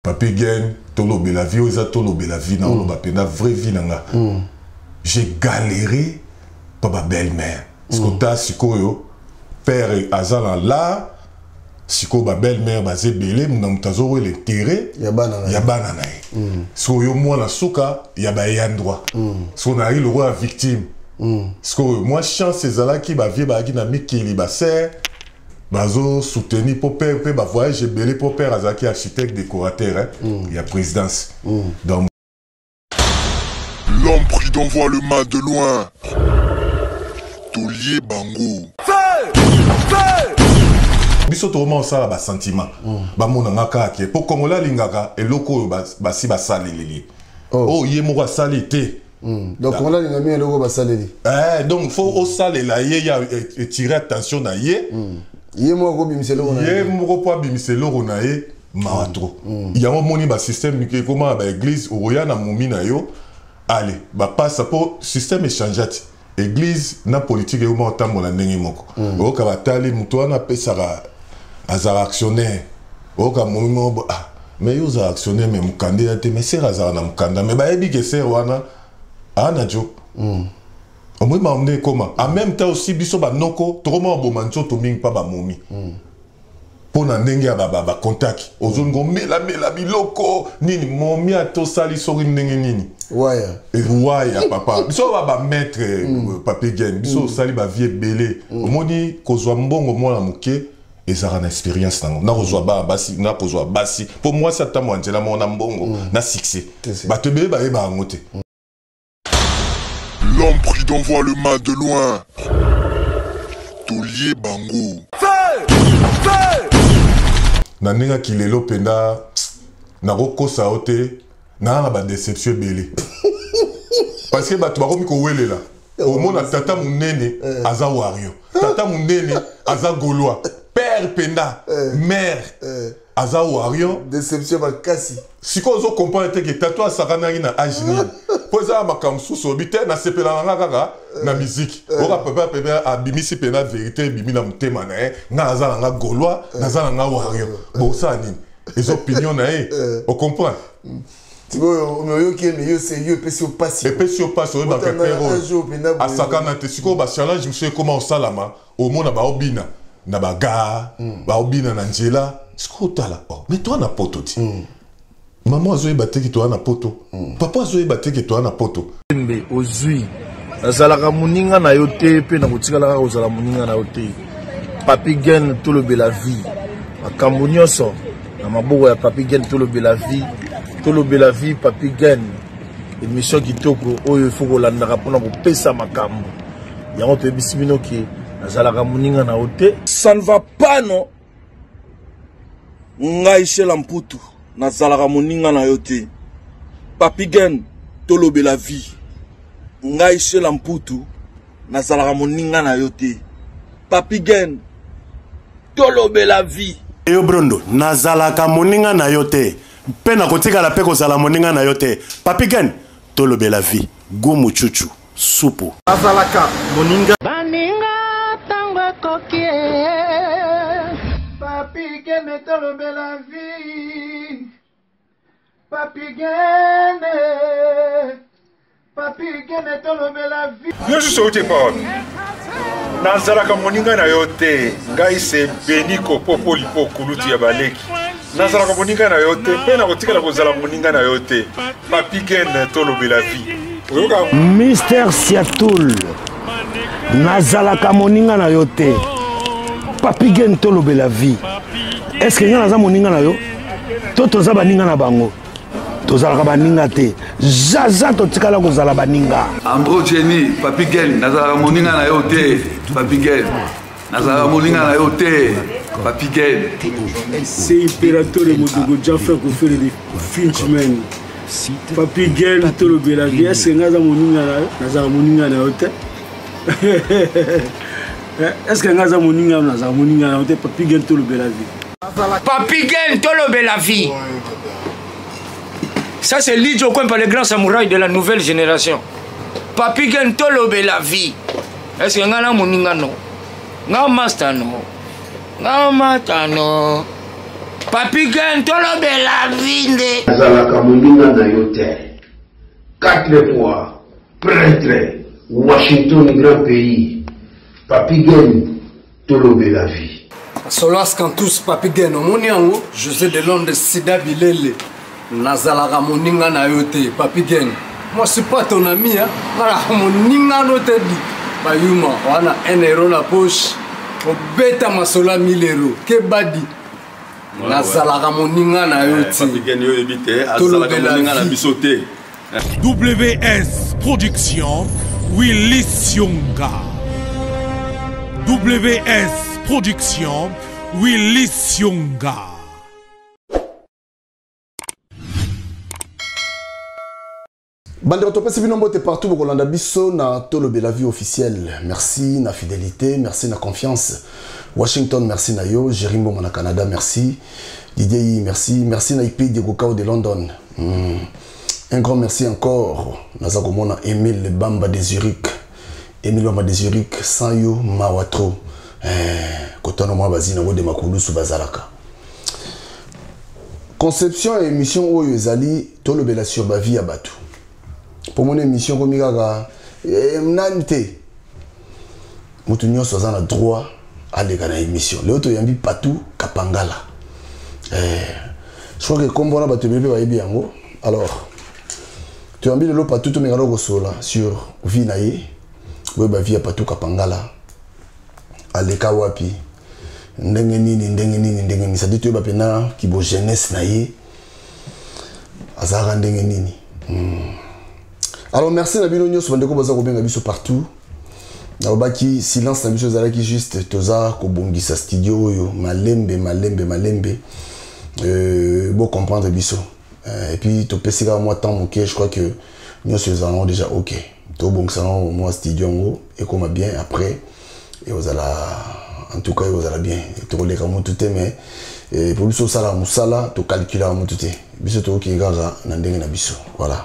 Papy Gen, tolobela vie oyo eza tolobela vie na oloba mpenza vraie vie na nga. J'ai galéré pa ba belle mère. Parce que ta sikoyo père aza na la sikoyo ba belle mère baza ebele na moto azowela intérêt Ya bana na ye. ya bana na ye. Sikoyo yo mwana suka ya ba droit. Sikoyo nazalaki lokola victime. Sikoyo mwa chance ezalaki ba vieux bazalaki na mikili ba sœur bazo soutenir mpo père mpe ba voyage ebele mpo père azalaki architecte décorateur hein, ya présidence. Donc L'homme prudent voit le mal de loin. Taulier Bango. Biso tokoma kosala basentiment, bamonanga kaka ke mpo Congolais alingaka eloko oyo basi basaleleli ye, oyo ye moko asali te. Donc Congolais alinga mingi eloko basaleli. Eh, donc faut osalela ye ya etire attention na ye. Ye moko akobimisa eloko na ye ye. Moko mpo abimisa eloko na ye, mawa trop. Yango omoni basystème ekoma na baéglise, okoya na momi na yo, ale bapasa mpo système échange ti église na politique ekoma kotambola ndenge moko. Oyoka batali moto wana apesaka, azala actionnaire, oyoka momi moko ah mais yo ozala actionnaire, mais mokanda eza te, mais sere azala na mokanda, mais bayebi ke sere wana aa na jo. Omoi makambo nde ekoma. En même temps aussi, biso banoko tokoma baboma nzoto mingi mpa bamomi mpo na ndenge ya bacontact, ozolinga omelamela biloko nini, momi ata osali soki ndenge nini. Waya. Waya papa, biso ba bamaître Papi Gen, biso osali bavie ebele. Omoni kozwa mbongo mwana moke ezalaka na expérience nango, na kozwa bana basi, na kozwa basi, mpo mwasi atambola nzela moko na mbongo na succès. Bato ebele bayeba yango te. L'homme prudent voit le mal de loin. Taulier Bango. Na ndenge ya kilelo mpenza, nakokosa yo te, naa na badéception ebele parce que bato bakomi kowelela. Omona tata monene aza wario, tata monene aza gaulois, père mpenza, mère aza wario. Déception makasi. Sikoyo ozocomprendre te ke tata asakanaki na age nini, mpo eza na makambo mosusu oyebi te. Nasepelaka nga kaka na miziki, oyoka papa pepe abimisi mpena vérité ebimi na motema na ye: nga naza na nga gaulois, naza na nga wario. Bosala nini? Eza opinion na ye, ocomprendre? Sikoyo oyoki ye, me yo se yo epesi yo pasi. Epesi yo mpasi, oyebaka Otanga pere un jour oyo mpenza boye. Asakana te. Sikoyo bachallenge mosusu ekoma osalama, omona baobina na bagare, baobina na nzela. Sikoyo otala, oh, mais toa na poto ti mama azoyeba te ke toa na poto, papa azoyeba te ke toa na poto. Mbe ozwi, nazalaka moninga na yo te mpe nakotikala kaka kozala moninga na yo te. Papi Gen, tolobela vie, makambo nyonso na maboko ya Papi Gen. Tolobela vie, tolobela vie. Papi Gen, émission kitoko oyo ifo kolandaka mpona kopesa makambo yango. Toyebisi bino ke nazalaka moninga na yo te. Ça ne va pas, non. Ngai Shela Mputu, nazalaka moninga na yo te. Papi Gen, tolobela vie. Ngai Shela Mputu, nazalaka moninga na yo te. Papi Gen, tolobela vie. Yo Brondo, nazalaka moninga na yo te mpe nakotikala mpe kozala moninga na yo te. Papi Gen, tolobela vie, gumu chuchu supu. Azalaka moninga. Baninga, ntango ekoki e. Papi Gene, tolobela vie. Papi Gene, Papi Gene, tolobela vie. Nyonso outi epa wapi? Nazalaka moninga na yo te. Ngai se Beniko Popolipo, kulutu ya baleki. Nazalaka moninga na yo te mpe nakotikala kozala moninga na yo te. Papi Gen, tolobela vie, oyoka. Mister Siatul, nazalaka moninga na yo te. Papi Gen, tolobela vie. Est-ce ngai naza moninga na yo to toza baninga na bango? Tozalaka baninga te, zaza totikala kozala baninga. Andro Jenny, Papi Gen, nazalaka moninga na yo te. Papi Gen, nazalaka moninga na yo te. Papi Gen. C'est Imperatore Modogo Jaffa Kofele de Finchman. Papi Gen, tolobela vie. Est-ce que nga aza moninga na yo? Nazala moninga na yo te. Est-ce que nga aza moninga na yo? Nazala moninga na yo te. Papi Gen, tolobela vie. Papi Gen, tolobela vie. Ça, c'est Lidjo Kwempa, le grand samouraï de la nouvelle génération. Papi Gen, tolobela vie. Est-ce que nga na moninga no? Nga master no? Nga mata no? Papi Gen tolobela vie nde. Nazalaka moninga na yo te. Quatre fois prêtre Washington grand pays Papy Gen tolobela vie. Solas Cantus Papy Gen omoni yango José de Londres Sida Bilele nazalaka moninga na yo te Papy Gen moi suis pas ton ami hein nazalaka moninga no te di bayuma wana 1 euro na poche obeta masolo ya 1000 euro kebadi nazalaka moninga na yo eh, te tolobela na biso te WS Production Willy Sionga WS Production Willy Sionga Bandeko topesi bino mbote partout bokolanda biso na tolobela vie officielle. Merci na fidélité, merci na confiance. Washington, merci na yo. Jerry Mboma na Canada, merci. Didier Yi, merci. Merci na IP Diego Kao de London. Un grand merci encore. Naza komona Emile Bamba de Zurich. Emile Bamba de Zurich, sans yo mawa trop. Eh, kotano mwa bazina ngo de makulusu bazalaka. Conception ya émission oyo ezali tolobela sur ba vie ya bato. Po mona émission komi kaka eh, nani te. Moto nyonso aza na droit aleka na émission. Lelo toyambi Patou Kapangala. Eh, je crois que kombo wana bato ebele mpe bayebi yango. Alors, toyambi lelo Patou tomekana kosola sur vie na ye. Boyeba vie ya Patou Kapangala. Aleka wapi? Ndenge nini, ndenge nini, ndenge nini. C'est-à-dire toyeba mpena kibo jeunesse na ye. Azalaka ndenge nini. Alors merci na bino nyonso bandeko baza kobenga biso partout. Nalobaki silence na biso ezalaki juste toza kobongisa studio oyo malembe malembe malembe. Bo comprendre biso. Et puis topesi kaka mwa temps moke, je crois que nyonso ezala nango déjà ok. Tobongisa nango mwa studio yango ekoma bien après ekozala en tout cas ekozala bien. Tokoleka motu te mais po biso osalaka mosala tokalkulaka motu te. Biso tokoki kaka na ndenge na biso. Voilà.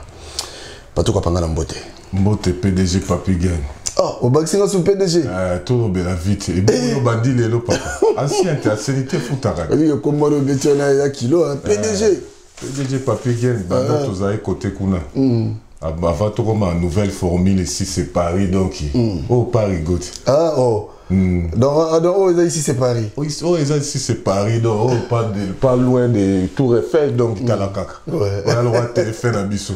Patou Kapangala mbote. Mbote PDG Papy Gen. Oh, obakisi nga sous PDG. Tolobela vite. Et bon, yo bandi lelo papa. Ancien te ancienneté futaka. Oui, comme moi obeti na ya kilo, hein, PDG. PDG Papy Gen, banda tozali côté kuna. Avant tokoma nouvelle formule ici c'est Paris donc. Oh Paris goûte. Ah oh. Donc, donc oh, ici c'est Paris. Oh, ici c'est Paris donc oh, pas loin de Tour Eiffel donc talakaka. Ouais. On a le droit de téléphone à biso.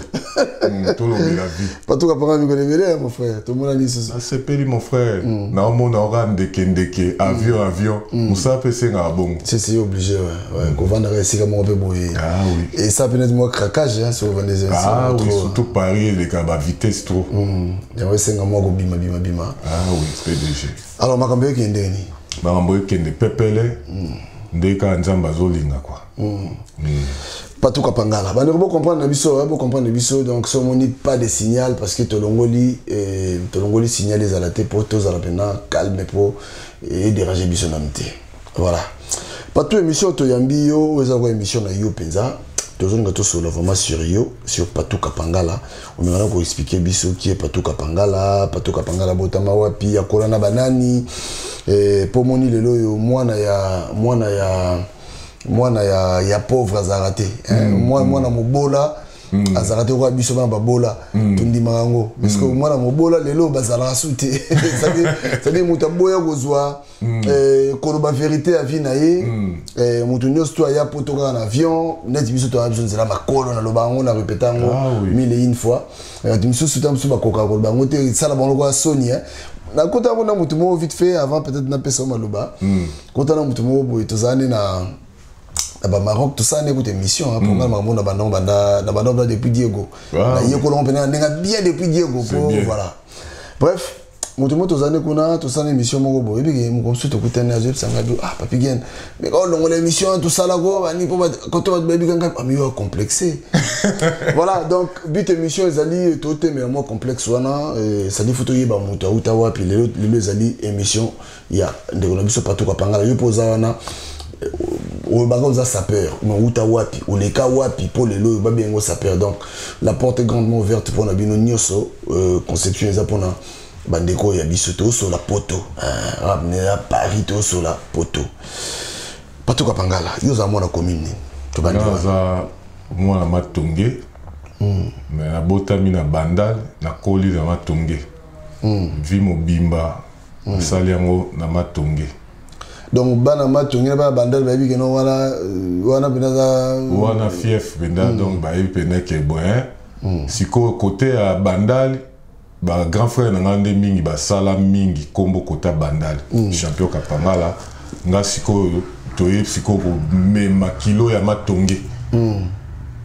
Tout le monde la vie. Pas tout capable de connaître mon frère. Tout le monde a dit ça. Ah, c'est péri mon frère. Na omona ora ndeke ndeke avion avion. Musa pe senga bon. C'est obligé ouais. Ouais, qu'on vendre ici comme on peut bouiller. Ah oui. Et ça peut être moi craquage hein sur les Ah oui, surtout Paris les cas ba vitesse trop. Ya senga moi ko bima bima bima. Ah oui, PDG. Alors makambo ekende ni. Makambo ekende pepele. Ndeka nzamba zolinga quoi. Patou Kapangala. Bah, nous comprendre biso, hein, comprendre biso. Donc, so moni pas de signal parce que tolongoli tolongoli signal les alaté pour tous à la peine calme pour et déranger biso namté. Voilà. Patou émission toyambi yo, eza quoi émission na yo penza. Tozonga to solo vraiment sur yo, sur Patou Kapangala. On va ko expliquer biso qui est Patou Kapangala, Patou Kapangala botama wapi, akola na banani. Et po moni lelo yo mwana ya mwana ya mwana ya ya pauvre azalaka te, hein. Mwana mobola azalaka te kwa biso bana babola tondimaka yango parce que mwana mobola lelo bazalaka su te. C'est-à-dire moto aboya kozwa koloba vérité ya vie na ye, moto nyonso to aya poto kaka na avion neti biso toya biso nzela makolo naloba yango na répéta yango mille et une fois. Bato misusu ta mosusu bakokaka koloba yango te, esala bango lokola soni, hein. Nakota yango na moto moko vite fait avant peut-être napesa yo maloba. Kota na moto moko boye tozala nde na ba Maroc tout ça n'écoute émission hein, pour nga makambo na banda banda na banda depuis Diego. Ah, Na yekolo mpena ndenga bien depuis Diego C'est pour bien. voilà. Bref, moto moto tozali kuna tosala émission moko boye ebiki moko mosusu tokutani azoyebisanga bi ah Papy Gen mais quand olongola émission tosala ko bani mpo koto bato bayebi kanga ah, mais yo complexé. Voilà, donc but émission ezali totemela mwa complexe wana, ezali fo toyeba moto auta wapi. Lelo lelo ezali émission ya ndeko na biso Patou Kapangala. Yo mpo oza wana olobaka oza sapeur mais outa wapi oleka wapi mpo lelo oyo babengo sapeur. Donc la porte est grandement ouverte mpona bino nyonso. Conception eza mpona bandeko ya biso tosola poto, rap ya Paris tosola poto. Patuka Pangala, yo oza mwana commune nini? Tobandi Nga naza mwana Matonge. Mais nabotami na Bandal, nakoli na Matonge. Vie mobimba nasali yango na Matonge. Donc bana Matonge na bana Bandal bayebi keno wana wana mpenza aza wana fief mpenza. Donc bayebi mpenza ke bon, sikoyo kote ya Bandal, ba grand frère na nga nde mingi basala mingi nkombo kota Bandal. Champion Kapangala, nga sikoyo toyebi sikoyo komema kilo ya Matonge.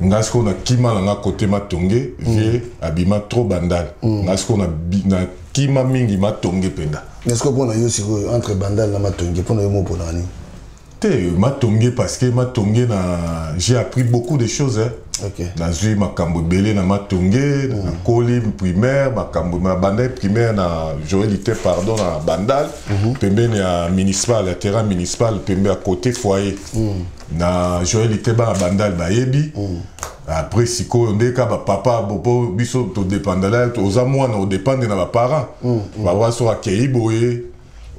Nga sikoyo nakima na nga kote Matonge, vie abima trop Bandal. Nga sikoyo nakima mingi Matonge mpenza. Mais est-ce que mpona yo sikoyo, entre Bandal na Matonge, mpona yo mo mpona nini? Te, Matonge, parce que Matonge na j'ai appris beaucoup de choses, hein. Nazwi makambo ebele na Matonge. Nakoli primaire, makambo na bandal primaire na Joel te, pardon, na Bandal, pembeni ya municipal, ya terrain municipal, pembe ya côté foyer. Na Joel te, bana Bandal bayebi. Après sikoyo nde ka bapapa po biso todépendala, oza mwana odépendre na baparent. Papa so akei boye,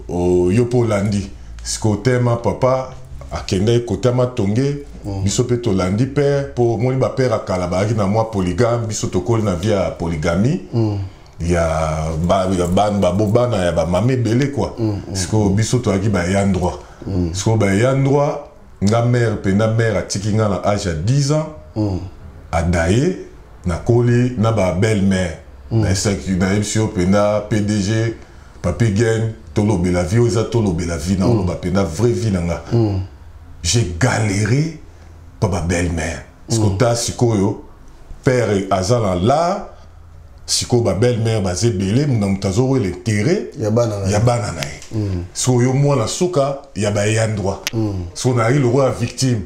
yo mpo olandi. Sikoyo tema papa akendaki kota Matonge, biso mpe tolandi père, mpo omoni bapère ya kala bazalaki na mwa polygame. Biso tokoli na vie ya polygamie, ya bana ya bamama ebele kua. Sikoyo biso tozalaki baya droit. Sikoyo baya droit, nga mère mpenza, mère atiki nga na age ya 10 ans. Adaye nakoli na babelle mère. Nayebisi yo mpenza, PDG Papi Gen, tolobela vie oyo eza tolobela vie na oloba mpenza vraie vie na nga. J'ai galéré pa babelle mère parce que ta sikoyo père aza na la, sikoyo babelle mère baza ebele, na moto azowela intérêt ya bana na ye. Ya bana na ye. Sikoyo yo mwana suka ya bayan droit, sikoyo nazalaki lokola victime.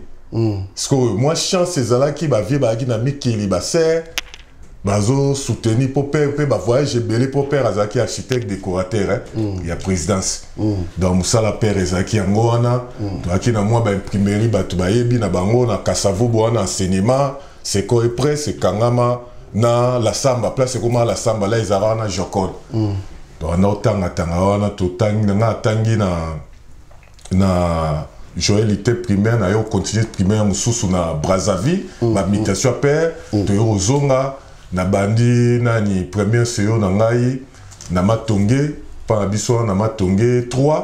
Sikoyo mwa chance ezalaki, bavie bazalaki na mikili, basere bazosoutenir mpo père mpe bavoyage ebele, mpo père azalaki architecte décorateur, hein, ya présidence. Donc mosala père ezalaki yango wana. Tozalaki na mwa baimprimerie, bato bayebi na bango na Kasavubu wana, enseignement seko et presse ekangama na La Samba, place ekoma La Samba la, ezalaka wana jocole. Tokanda kotangatanga wana, totangi na nga, atangi na Joel te primaire na yo, continue primaire mosusu na Brazzaville. Bamutation ya père, toyo kozonga na bandi nani première seyo na ngai na Matonge mpa na biso wana na Matonge 3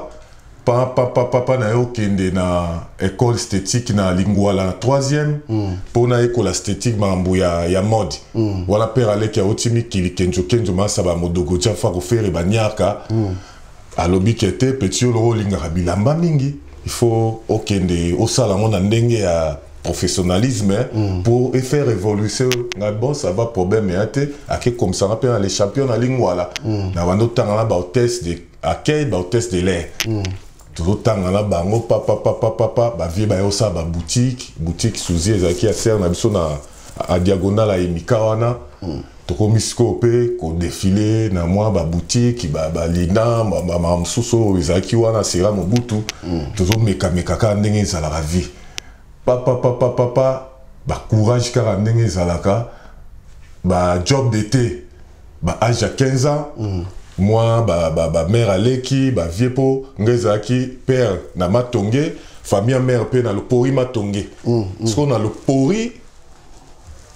pa pa pa pa pa. Na yo okende na école esthétique na Lingwala na troisième mpo nayekola esthétique, makambo ya mode. Wana père aleki auti mikili, kenzo kenzo masa bamodogo tia fa kofere baniaka. Alobi ke te, petit oyo olingaka bilamba mingi, il faut okende osala yango na ndenge ya professionnalisme pour et faire évoluer nga. Bon, ça va, problème eya te. Ake komisanga mpe na les champions na Lingwala. Na bando otanga na bahôtesse de accueil, bahôtesse de l'air. Tozotanga na bango papa papa papa, bavie baye osala baboutique, boutique suzi ezalaki ya sere na biso na a diagonale ya Emika wana. Tokomi sikoyo mpe kodéfiler na mwa baboutique, balina bamama mosusu oyo ezalaki wana sera Mobutu. Tozomekameka kaka ndenge ezalaka vie, papa papa papa, bacourage kaka ndenge ezalaka, bajob d'été, baage ya 15 ans. Mwa bamère aleki bavie, mpo ngai ezalaki père na Matonge, famille ya mère mpe na Lopori Matonge. Sikoyo na Lopori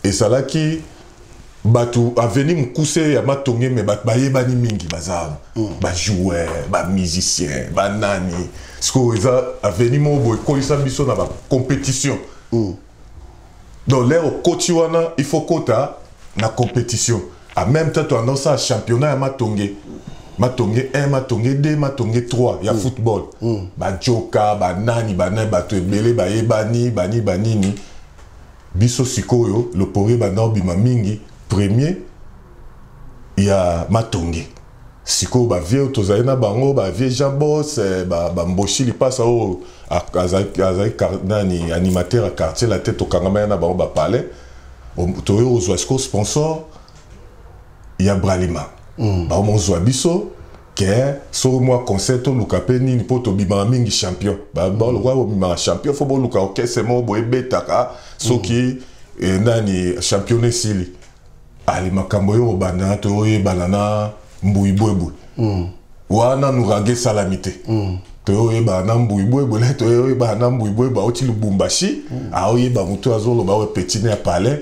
ezalaki bato aveni mokuse ya Matonge, me bato bayebani mingi baza wana, bajoueur, bamusicien, banani. Sikoyo eza aveni moko boye ekolisa biso na bacompétition. Donc l'heure okoti wana, il faut kota na compétition. En même temps toanda osala championnat ya Matonge, Matonge 1, Matonge 2, Matonge 3 ya football. Bajoka banani banani, bato ebele bayebani bani banini. Biso sikoyo Lopori banda obima mingi premier ya Matonge. Sikoyo bavie oyo tozali na bango, bavie Jean Bos, bamboshi lipasa oyo azalaki nani, animateur ya quartier la te, tokangama ya na bango bapalais. Toyo kozwa sikoyo sponsor ya Bralima. Baomozwa biso ke soki mwa concert toluka mpe nini, mpo tobimaka mingi champion. Balokwa bobimaka champion, fo boluka orchestre moko boye ebetaka soki nani champion esili. Ale makambo oyo obanda, toyebana na mbui bwebwe wana, nurage esalami te. Toyoyeba na Mbuibwebwe le, toyoyeba na Mbuibwebwe auti Lubumbashi, aoyeba motu azoloba oyo petit ne ya palais.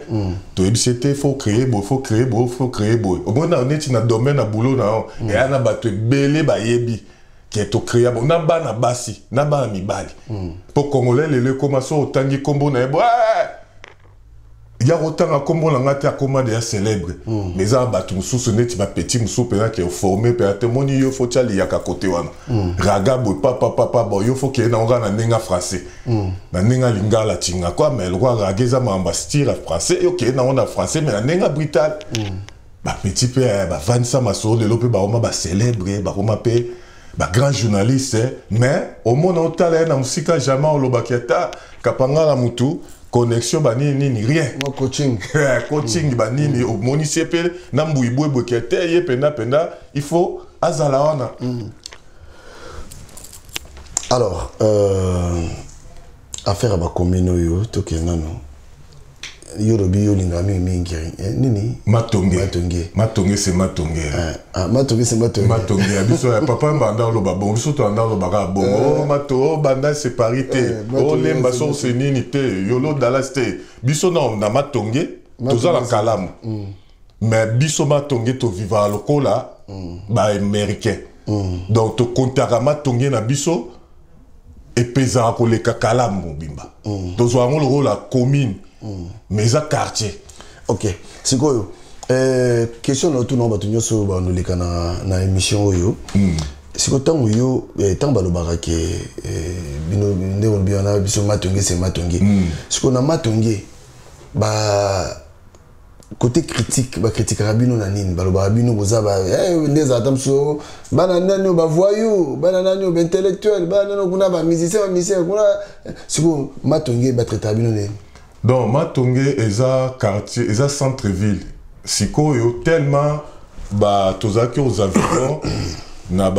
Toyebisi ete faut créer boye, faut créer boye, faut créer boye. Omona neti na domaine na boulot na yo, eya na bato ebele bayebi ke tocréa bo na bana basi na bana mibali. Mpo Congolais lelo ekóma so otangi nkombo na ye bo, ya kotanga nkombo na nga te, akóma deya célèbre. Mais eza na bato mosusu neti bapetit mosusu mpenza ke oforme mpenza te. Omoni, yo faut tia liyaka kote wana, raga boye, papapapa. Bon, yo faut keye nango kaka na ndenge ya français, na ndenge ya lingala tinga kwa. Mais lokwa raga eza makambo ya style ya français, yo keye nango na français, mais na ndenge ya brutal. Bapetit mpe bavandisa masolo, lelo mpe bakoma bacélèbre, bakoma mpe bagrand journaliste. Mais omona, otala ye na mosika, jamais olobaki ata Kapangala mutu connexion banini nini, rien. Coaching. Coaching banini, omonisi ye mpe na Mbuyibwebweke te, ye mpenza mpenza il faut azala wana. Alors, affaire ya bacommune oyo, tokende nano. Yo lobi yo olingaka mingimingi nini? Matonge. Matonge. Matonge se Matonge. Ah, Matonge se Matonge. Matonge ya biso ya papa banda oloba bongo, biso toanda olobaka bongo. O mato o banda se Paris te, olemba source nini te, yolo Dallas te. Biso na Matonge toza na Kalamu, mais biso Matonge tovivaka lokola baaméricain. Donc tokontaka Matonge na biso epezaka koleka Kalamu mobimba. Tozwa yango lokola commune, mais eza quartier. Ok, sikoyo question na otuna bato nyonso oyo bandoleka na émission oyo. Sikoyo ntango yo, ntango balobaka ke bino ndenge olobi wana, biso Matonge se Matonge. Sikoyo na Matonge, ba côté critique, bakritikaka bino na nini? Balobaka bino boza nde ezala ta mosusu bana nani oyo, bavoyou, bana nani oyo, baintellectuel, bana nani oyo kuna, bamusicien, bamusicien kuna. Sikoyo Matonge batraitaka bino nini? Donc Matonge eza quartier, eza centre ville. Sikoyo tellement ba tozalaki aux environs na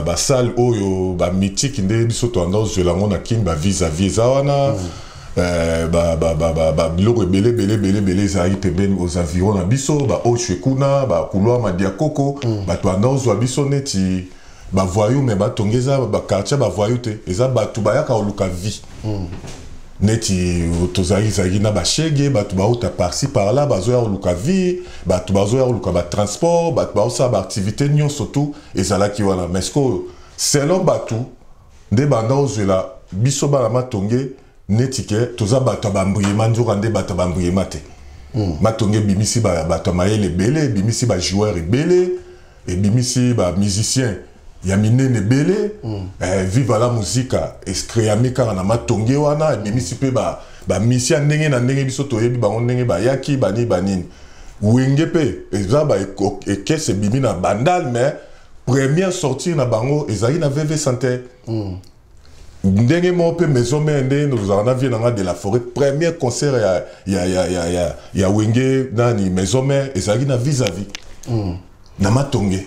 basalle oyo bamythique, nde biso toanda ozwela yango na Kini, bavis-à-vis eza wana. Biloko ebele ebele ebele ebele ezalaki pembeni, aux environs na biso, baoshwe kuna, bacouloir Madiakoko. Bato banda ozwa biso neti bavoyou, mais Batonge eza baquartier bavoyou te, eza bato bayaka koluka vie. Neti tozalaki zalaki na bashege, bato bauta par-ci par-là, bazoya koluka vie, bato bazoya koluka batransport, bato baosala baactivité nyonso, tu ezalaki wana. Mais sikoyo, selon bato nde banda ozwela biso bana Matonge neti ke toza bato ya bambriema, nzoka nde bato ya bambriema te. Matonge ebimisi bato ya mayele ebele, ebimisi bajoueur ebele, ebimisi bamusicien ya minene ebele. Viva la Musica ecréami kaka na Matonge wana. Ebimisi mpe bamisi ya ndenge na ndenge, biso toyebi bango ndenge bayaki banini banini. Wenge mpe eza ekese ebimi na Bandal, mais première sortie na bango ezalaki na VV Santé. Ndenge moko mpe Maison Mère, ndenge tozalaka na vie nanga de la Forêt, premier concert ya Wenge nani Maison Mère ezalaki na Vis-à-Vis na Matonge.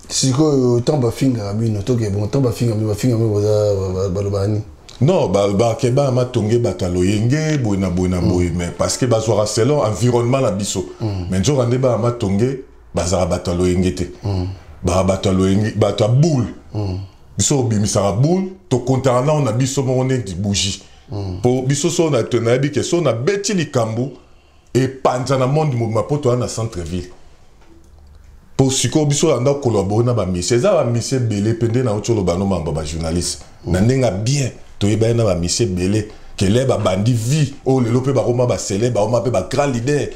Sikoyo ntango bafingaka bino, toke bon, ntango bafingaka bino, bafingaka bino, boza balobaka nini? Non, balobaka bana Matonge bato ya loyenge, boye na boye na boye, mais parce que bazwaka selon environnement na biso. Mais nzoka nde bana Matonge bazalaka bato ya loyenge te, baka bato ya loyenge, bato ya boule. Biso obimisaka boule, tokontaka nao na biso moko neti bougie. Mpo biso so nayebi ke so nabeti likambo, epanza na monde mobima, mpo toza na centre ville. Mpo sikoyo biso anda collaborer na bamisie, eza bamisie ebele mpe nde nauti oloba no mambo bajournaliste na ndenge ya bien. Toyebani na bamisie ebele kele babandi vie oyo lelo mpe bakoma basele, bakoma mpe bagrand leader.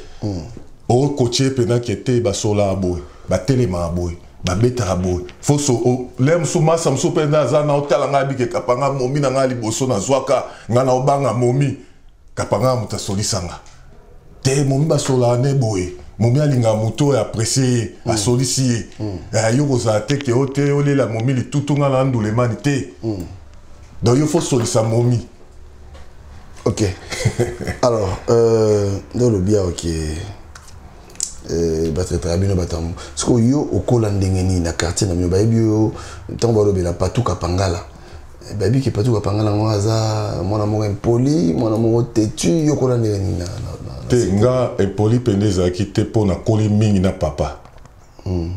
Okotie mpena ke te, basolaka boye, batelemaka boye, babetaka boye. Fo le mosu masa mosusu mpe nde aza na otala ngai abike Kapanga momi na ngai liboso nazwaka ngai na obanga momi Kapanga, moto asolisanga te. Momi basolaka nde boye, momi alingaka moto oyo apprécie ye, asolisi ye. Yo kozala te ke o te olela momi litutu, ngai na ndulemani te. Donc yo faut solisa momi. Ok, alors nde olobi awa ke batraitaka bino bato. Sikoyo yo okola ndenge nini na quartier na bino? Bayebi yo ntango balobela Patu Kapangala, bayebi ke Patu Kapangala yango aza mwana moko impoli, mwana moko têtu. Yo okola ndenge nini Te, nga impoli mpenza ezalaki te, mpo nakoli mingi na papa.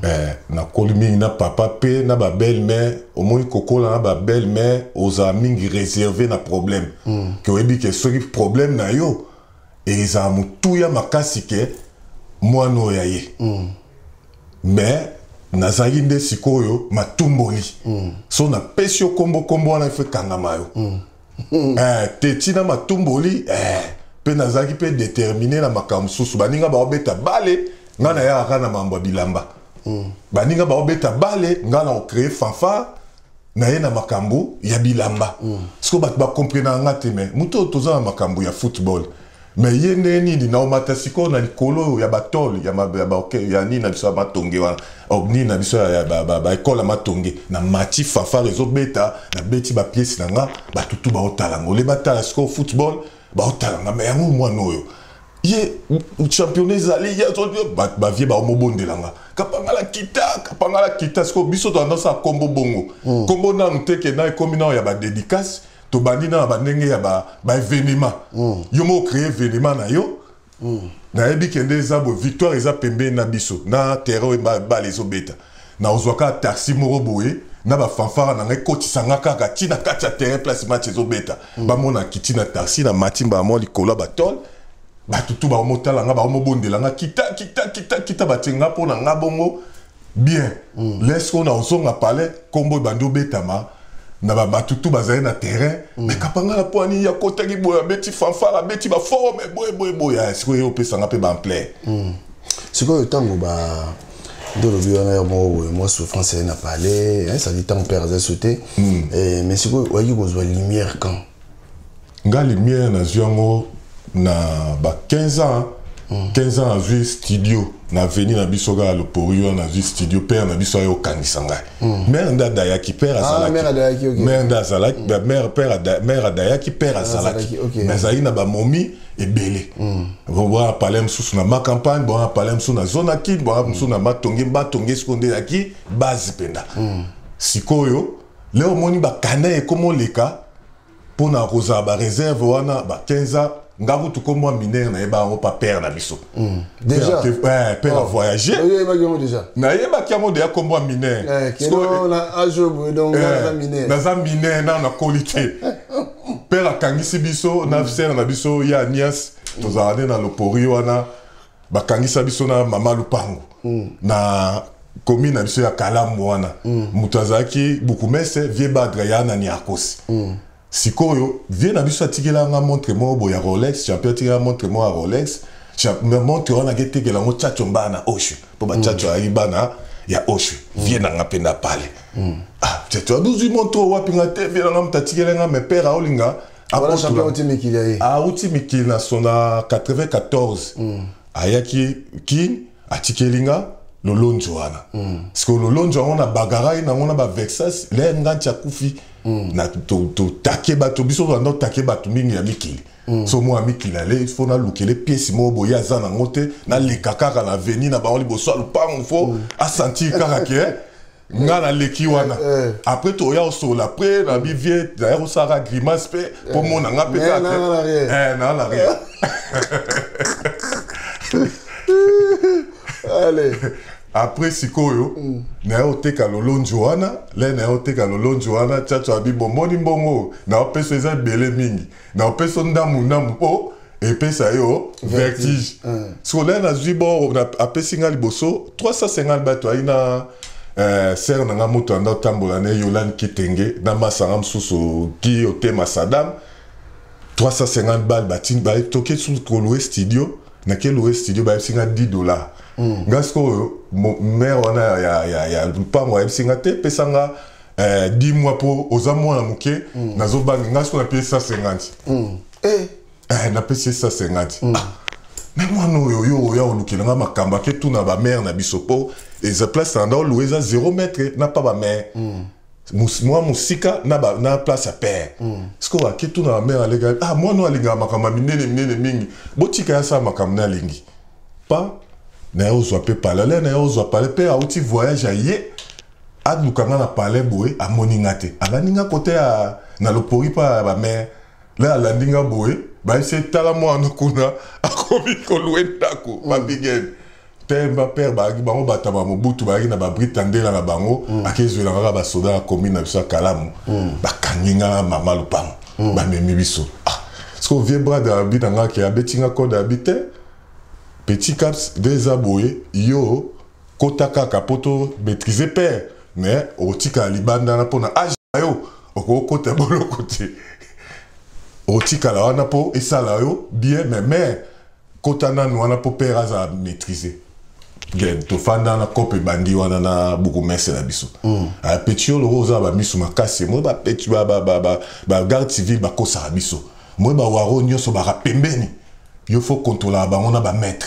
Eh, nakoli mingi na papa mpe na babelle mère. Omoni, kokola na babelle mère, ozala mingi réservé na problème, ke oyebi ke soki problème na yo ezala motuya makasi ke mwana oyo ya ye. Mais nazalaki nde sikoyo matumboli. So napesi yo kombo, kombo wana ifo ekangama yo. Eh, te ntina matumboli, eh, mpe nazalaki mpe déterminé na makambo mosusu. Baninga baobeta bale, ngai nayaka kaka na mambo ya bilamba. Baninga baobeta bale, ngai na kocréer fanfare na ye na makambo ya bilamba. Sikoyo bato bakomprenaka nga te, me moto oyo toza na makambo ya football, me ye nde nini? Naomata sikoyo na likolo ya batole ya, ya, ya nini na biso ya matonge wana, oh, nini na biso ya baekole ya matonge, na mati, fanfare ezobeta, nabeti bapièces na nga, bato tu baotala ngo le batala sikoyo football, baotala nga. Me yango mwana oyo ye championnat ezali ye bavie baomobondela nga: "Kapangala kita, kapangala kita." Sikoyo biso toandosala kombo bongo, kombo nanu te ke na ekomi nano ya badédicace. Tobandi na bandenge ya baévénement. Yo moko créer événement na yo. Nayebi ke nde eza boye, victoire eza pembeni na biso na terrain oyo bale ezobeta, nazwa kaka taxi moko boye na bafanfare na ngai, ekotisanga kaka ntina kati ya terrain, place match ezobeta. Bamona kiti na taxi na matimba mwa likolo ya batole, bato tu baomotala nga, baomobondela nga: "Kita, kita, kita, kita." Batie nga mpo na nga bongo bien. Leske oyo naozonga palais, nkombo ebandi obetama na babato tu bazali na terrain. Me kapangala mpo ani akotaki boye, abeti fanfare, abeti baforme boye boye boye. Sikoyo ye opesanga mpe baampleur. Sikoyo ntango ba nde olobi wana ya moko boye, mwa souffrance aye na palais, c'est-à-dire ntango père aza so te, mais sikoyo oyaki kozwa lumière quand? Nga lumière nazwi yango na ba 15 ans. 15 ans nazwi studio na avenue na biso kaka Lopori wana. Nazwi studio, père na biso aye okangisa ngai. Mère nde adayaki, père azalaki. Mère nde azalaki, mère, père, mère adayaki, père azalaki, mais azalaki na bamomi ebele. Bwana palais mosusu na ma campagne, bwana palais mosusu na zone akine, bwana mosusu na matonge. Matonge sikoyo nde ezalaki base mpenza. Sikoyo leo omoni bakana ekoma oleka mpona kozala baréserve wana ba 15 ans. Nga kutu kombo minere nayeba yango pa père na biso. Déjà? Père a voyagé. Nayebaki yango deya, kombo ya minere. Naza minere nano nakoli te. Père akangisi biso na sere na biso ya nias, tozala nde na Lopori wana. Bakangisa biso na mama Lupango na commune na biso ya Kalamu wana. Moto azalaki bourgmestre, vieux Badre ya nani akosi. Sikoyo vieux na biso atikela nga montre moko boye ya Rolex. Champion atikela montre moko ya Rolex. Montre wana aketekela yango Tchatcho bana Oshwe, mpo baTshatcho ayaki bana ya Oshwe. Vieux na nga mpe na pale: "Ah, Tchatcho, aduzwi montre oyo wapi?" Nga te, vieux na nga moto atikela nga, mais père aolinga. Auti mikili na so na 94, ayaki Kine, atikeli nga lolonzo wana. Sikoyo lolonzo yango na bagarai nango na bavexas le nganti akufi. Na totake bato, biso tolanda otake bato mingi ya mikili. So mwa mikili ale fo nalukele pièce moko boye aza nango te, naleka kaka na avenue na bango liboso ya lupango, fo asentir kaka ke nga naleki wana. Après toya osola, après na bivie naya kosalaka grimace mpe mpo mona nga mpe kaka naa na rien. Allez. Après sikoyo naya oteka lolonzo wana. Le naya oteka lolonzo wana, Tchatcho abi: "Bomoni mbongo naopesa eza ebele mingi, naopesa ndambu ndambu mpo epesa yo vertige." Sikoyo le nazwi bo apesi nga liboso 350. Bato ayi na sere na nga, moto anda otambola na Yolani Kitenge na masanga mosusu ki otema Sadam, 350 balles. Batindi toke kolouer studio. Nake louer studio, bayebisi nga 10 $. Nga sikoyo mare wana ya lupango ayebisi nga te: "Pesa nga 10 mois mpo oza mwana moke." Nazobanga nga sikoyo, napesi 150. Eh, napesi ye 150. Ah, me mwana oyo yo oya olukela nga makambo, ake tuna bamare na biso mpo eza place na nda olouer eza 0 mètre na pa bamare, mwa mosika na place ya père. Sikoyo ake tuna bamare, aleka: "Ah, mwana oyo alingaka makambo ya minene minene mingi, botika ye asala makambo na alingi pa." Naye ozwa mpe palais, ale naye ozwa palais mpe auti voyage, aye aluka nga na palais boye, amoni nga te, alandi nga kote ya na Lopori mpa ya bamare. Le alandi nga boye, bayebisi: "Tala mwana kuna akomi kolouer ndako." Babigene Temba père bayaki bango bato ya Mobutu bayaki na babrita ndela na bango. Akezwela kaka basoda ya commune na biso ya Kalamu. Bakangi nga na mama lupango. Bamemi biso. Ah, siko vieux brad abi na nga ke abeti nga code, abi te: "Petit Caps, nde eza boye, yo kota kaka mpo to maîtriser père, mais okotikala libanda wana mpo na age na yo okokota boloko te, okotikala wana mpo esala yo bien, mais mare kota nanu wana mpo père azala maîtrise." Gen tofanda na kope ebandi wana na bourgmestre na biso. Petit oyo loko oza na bamisu makasi, moi bapetit bagarde civile bakosaka biso, moi bawaro nyonso baka pembeni, yo faut contrôlaka bango na bamaître.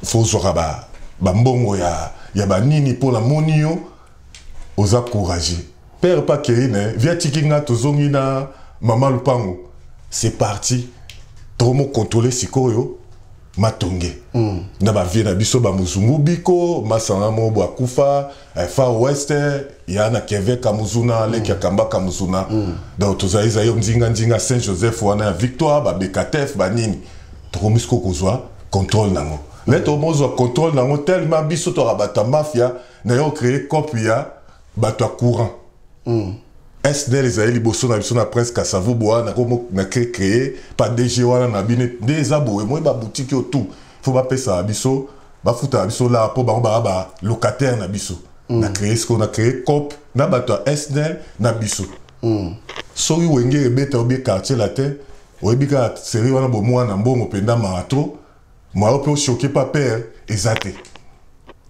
Faut ozwaka bambongo ya banini mpo namoni yo oza courageux. Père pa kei na via tiki nga, tozongi na mama lupango, c'est parti, tokomo contrôler sikoyo matonge. Na bavie na biso bamozungu biko masanga moko bo akufa far west ya na Keve Kamuzuna, leki ya Kamba Kamuzuna. Donc tozali ezali nzinga nzinga Saint Joseph wana ya Victoire, babekatef banini, tokomi sikoyo kozwa contrôle nango. Le tokomozwa contrôle nango tellement biso toka bato ya mafia na yo créer cope ya bato ya courant. SDL ezali liboso na biso na Prince Kasavubu wana na créé pa DG wana na bino nde eza boye, moi baboutique oyo tout faut bapesaka biso, bafutaka biso la mpo bango baka balocataire na biso. Na créé sikoyo na créé cope na bato ya SNEL na biso. Soki Wenge ebeta obie Quartier Latin, oyebi kaka série wana, bomwana mbongo mpenza marathon mwayo mpe ochoke pa père eza te.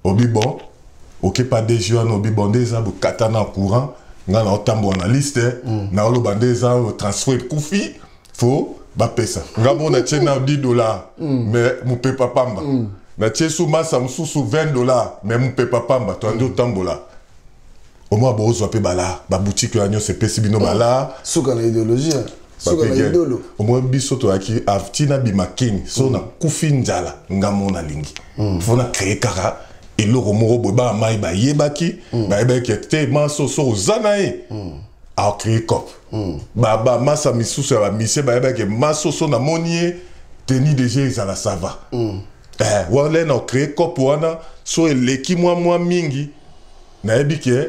Obi bon oke pa DG wana, obi bon nde eza bokata na courant, nga na otambola na liste. Naoloba nde eza transfert ekufi, faut bapesa nga mo natie na 10 $. Mais mopepa pamba. Natie su masa mosusu 20 $, mais mopepa pamba. Toandi otambola omwa bozwa mpe bala baboutique wana nyonso epesi bino bala. Suka na idéologie, suka na idolo. Omoi biso toyaki ntina bima Kini so nakufi nzala, nga mo nalingi faut na créer kaka eloko moko boye. Bana mai bayebaki, bayebaki te maso so oza na ye acréer cop. Bamasa misusu ya bamisie bayebaki maso so namoni ye teni deja ezala sava wana na ocréer cop wana so eleki mwa mwa mingi. Nayebi ke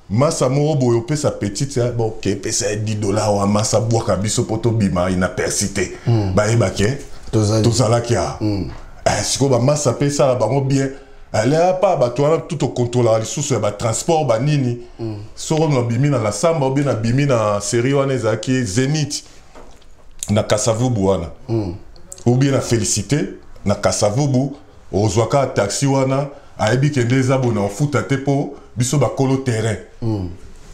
masa moko boye opesa petite, bon, ke epesa ye 10 $ wa masa bwaka biso mpo tobima inaperçu te. Bayebake tozalaki awa. Sikoyo bamasa mpe esala bango bien alea pa bato wana tu tokontrolaka lisusu ya batransport banini. Soko nabimi na lasamba obi nabimi na série wana ezalaki Zénith na Kasavubu wana ou bien na Félicité na Kasavubu, ozwaka taxi wana, ayebi ke nde eza boye na ofuta te mpo biso bakolo terrain.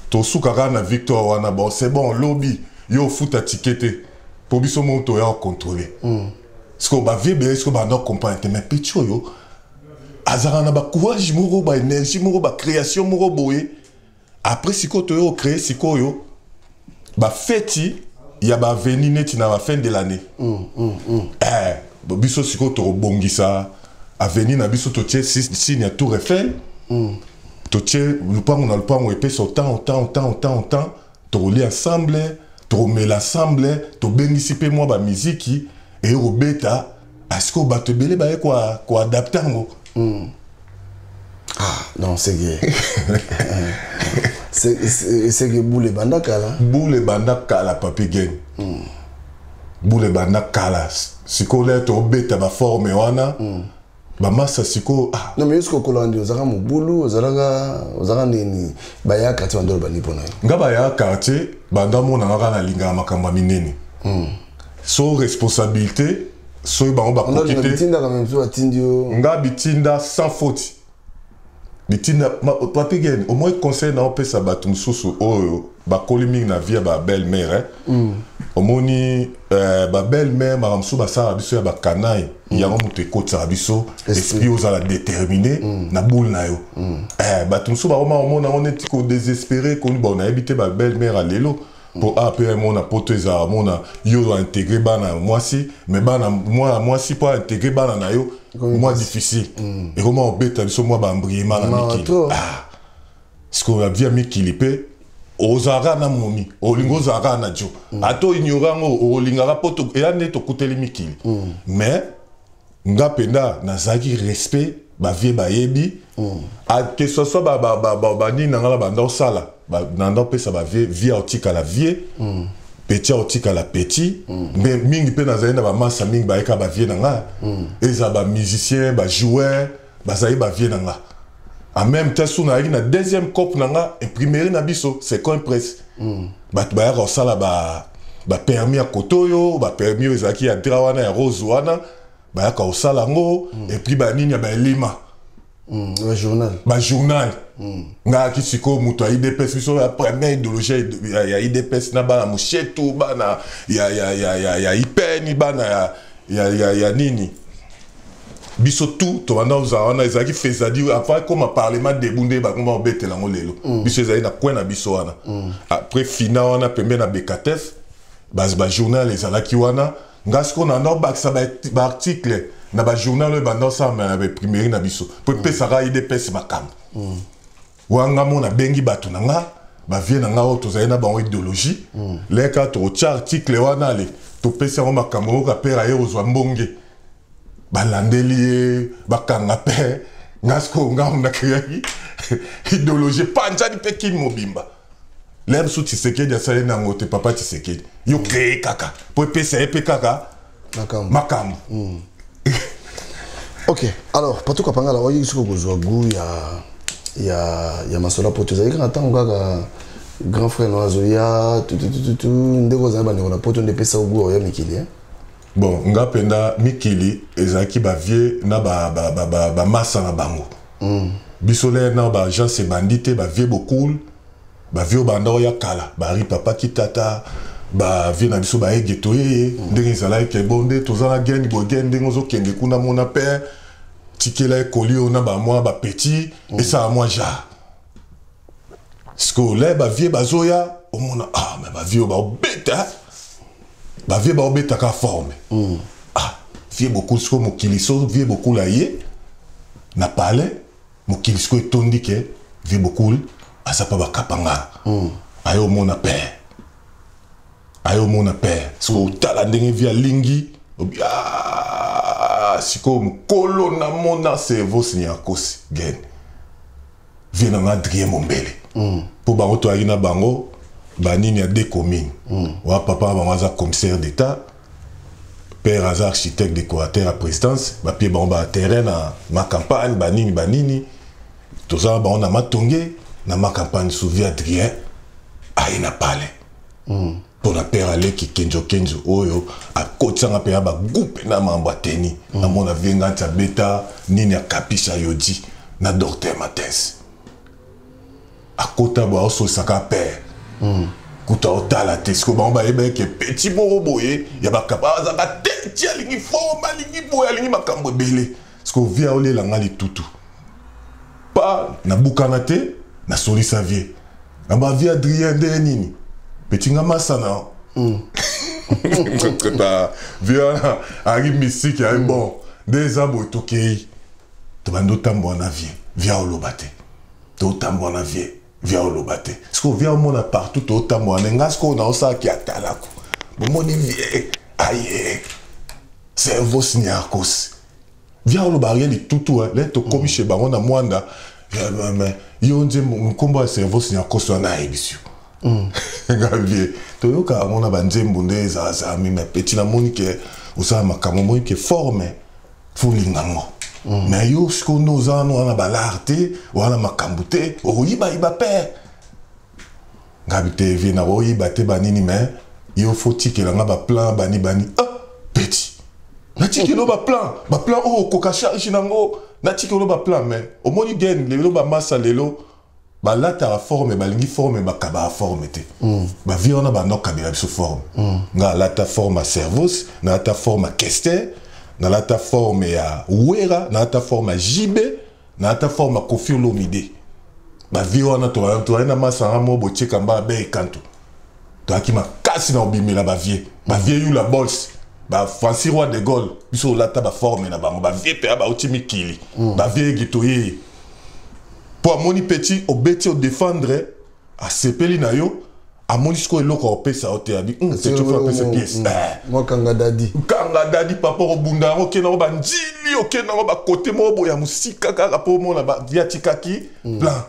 Tosukaka na Victoire wana, bon, c'est bon, lobi yo ofuta ticket te mpo biso moko toya ocontrôle. Sikoyo bavie ebele sikoyo banda comprendre te, mais petit oyo azalaka na bacourage moko, baénergie moko, bacréation moko boye. Après sikoyo toyo ocréer sikoyo bafeti ya baavenue neti na bafin de l'année. Biso sikoyo tokobongisa avenue na biso, totie signe ya Tour Eiffel. Totie lupango na lupango epesa autant, autant, autant, autant, autant, tokolia ensemble, tokomela ensemble, tobengisi mpe mwa bamiziki eye kobeta. Asikoyo bato ebele baye koadapter yango. Ah non, c'est que boule ebanda kala. Boule ebanda kala, Papi Gen. Boule ebanda kala. Sikoyo lere tobeta baforme wana bamasa sikoyo, ah. Non, mais yosoki okolaka nde ozalaka mobulu, ozalaka ozalaka nini? Baya quartier bandolo bandi mpona yo? Nga baya quartier banda monanga kaka nalingaka makambo ya minene. So responsabilité soki bango bakoki te. Bitindaka meme so batindi yo. Nga bitinda sans faute, bitinda. Papi Gen, au moins conseil na opesa bato mosusu oyo bakoli mingi na vie ya babelle mère, eh? Omoni babelle mère, makambo mosusu basalaka biso ya bakanaille. Yango moto ekotisaka biso esprit ozala déterminé na boule na yo. Bato mosusu bakoma omona yango neti kodésespéré koni. Bon, nayebi te babelle mère ya lelo mpo a mpe mona poto ezala mona yo intégrer bana ya mwasi, mais bana mwana mwasi mpo intégrer bana na yo mwa difficile. Ekoma obeta biso mwa baembriema na mikili. Ah. Sikoyo ya vie ya mikili mpe ozalaka na momi, olingi ozalaka na jo ata oignore yango, olingaka mpo eya nde tokuteli mikili. Mais nga mpenza nazalaki respect. Bavie bayebi que ce soit banini na nga na banda osala, nanda opesa bavie, vie aotikala vie, petit aotikala petit. Mais mingi mpe nazali na bamasa mingi bayeka bavie na nga, eza bamusicien, bajoueur, bazali bavie na nga. En même temps su nayaki na deuxième cope na nga, imprimerie na biso, c'est coin presse. Bato bayaka kosala bapermis ya koto oyo, bapermis oyo ezalaki ya drap wana ya rose wana, bayaka kosala yango. Et puis banini ya baelima, bajournal. Bajournal. Ngayaki sikoyo moto ya IDPS, biso ya première idéologie ya IDPS, na bana Moshetu, bana ya IPN, bana ya nini, biso tout tobanda kozala wana. Ezalaki fezadi avant ekoma parlement debout, nde bakoma kobetela yango lelo. Biso ezali na coin na biso wana, après fina wana pembe na Bekatef, bajournal ezalaki wana. Nga sikoyo na obakisa baarticle na bajournal oyo ebanda osalama na baimprimerie na biso, mpo epesaka IDPS makambo wanga. Mo nabengi bato na nga, bavie na nga oyo tozali na bango idéologie, leka tokotya article wana, ale topesi yango makambo oyo kapera ye kozwa mbonge, balandeli ye, bakanga mpe nga. Sikoyo nga nakeyaki idéologie epanzani mpe kini mobimba. Lere mosusu Tshisekedi asali nango te, papa Tshisekedi yo créé kaka mpo epesa ye mpe kaka makambo. Ok, alors Patou Kapangala, oyebi soki okozwa goût ya masolo poto, ezali kaka ntango kaka grand frère no azoya tutututu, ndenge ozali bandeko na poto nde epesa goût oya mikili, eh? Bon, nga mpenza mikili ezalaki bavie na bamasa na bango. Biso lere na baagence ebandi te, bavie bokul, bavie oyo banda oya kala, bari papa kitata, bavie na biso baege toyeye. Ndenge ezalaki ke bo nde toza na gene boye, gene ndenge ozokende kuna, mona père tikela ekoli oyo na bamwa bapetit, esala mwa genre. Sikoyo le bavie bazoya, omona, ah, mais bavie oyo baobeta, bavie baobetaka forme. Ah, vie bokul sikoyo mokili so vie bokul aye na palais, mokili sikoyo etondi ke vie bokul aza pa bakapanga. Aye omona père, aye omona père. Sikoyo otala ndenge vie alingi obi, ah, sikoyo mokolo namona cerveau sinyakosi gene vie na nga Adrien Mombele, mpo bango toyaki na bango banini ya deux communes. Wa papa na bango aza commissaire d'état, père aza architecte décorateur ya présidence. Bapie bango baterrain na ma campagne, banini banini, toza na bango na Matonge na ma campagne. Suvi Adrien aye na palais mpo na père aleki Kenzo, Kenzo oyo akotisanga mpenza bagu mpe na mambo ateni. Namona vie nga nti abeta nini, akapisa yodi na docteur Matins, akota boye, aosolisaka père kuta otala te. Sikoyo bango bayeba eke petit moko boye ya bakapa azalaka te, ti alingi forme, alingi boye, alingi makambo ebele. Sikoyo vie aolelanga litutu pa nabukana te, nasolisa vie na bavie Adrien ndenge nini, petit nga masana vie wana ayaki mystique, ayi bon nde eza boye. Tokei, tobandi otambola na vie, vie aoloba te, totambola na vie, vie aoloba te. Sikoyo vie aomona partout, totambola na nga. Sikoyo naosalaki atalako, bomoni vie aye cerveau sniarkos, vie aoloba rien litutu. Le tokomi chez bango na Mwanda, yo nzembo nkombo ya cerveau sniarkos wana ayebisi yo nga vie toyoka yango na banzembo nde ezalazala mi. Mais petit, namoni ke osala makambo, omoni ke forme folinga ngo. Mais yo sikoyo nde oza wana, wana balare te, wana makambo te, okoyibayiba pere ngabi te, vie nakoyiba te banini. Mais yo fo tikela nga baplan bani bani. Ah, petit, natikeli yo baplan, baplan oyo okoka charge nango, natikeli yo baplan. Mais omoni gen lelo bamasa lelo balataka forme, balingi forme, bakabaka forme te. Bavie wana banda okabela biso forme. Nga alata forme ya Servos, nalata forme ya Kester, nalata forme ya Wera, nalata forme ya JB, nalata forme ya Kofi Olomide. Bavie wana toyai na masanga mo botieka mba abe ekanto, toyaki makasi na kobimela bavie, bavie yula bols, ba Francis Roi de Gaulle. Biso olata baforme na bango, bavie mpe bauti mikili, bavie egi toyei mpo amoni petit obeti odefendre, asepeli na yo, Amoni sikoyo eloko akopesa yo te, abi petit apesa pièce. Mwa kanga dadi. Kanga dadi, papa, okobunda yango, okende yango banjili, okende yango bakote moko boye ya mosika kaka mpo omona ye atikaki plan.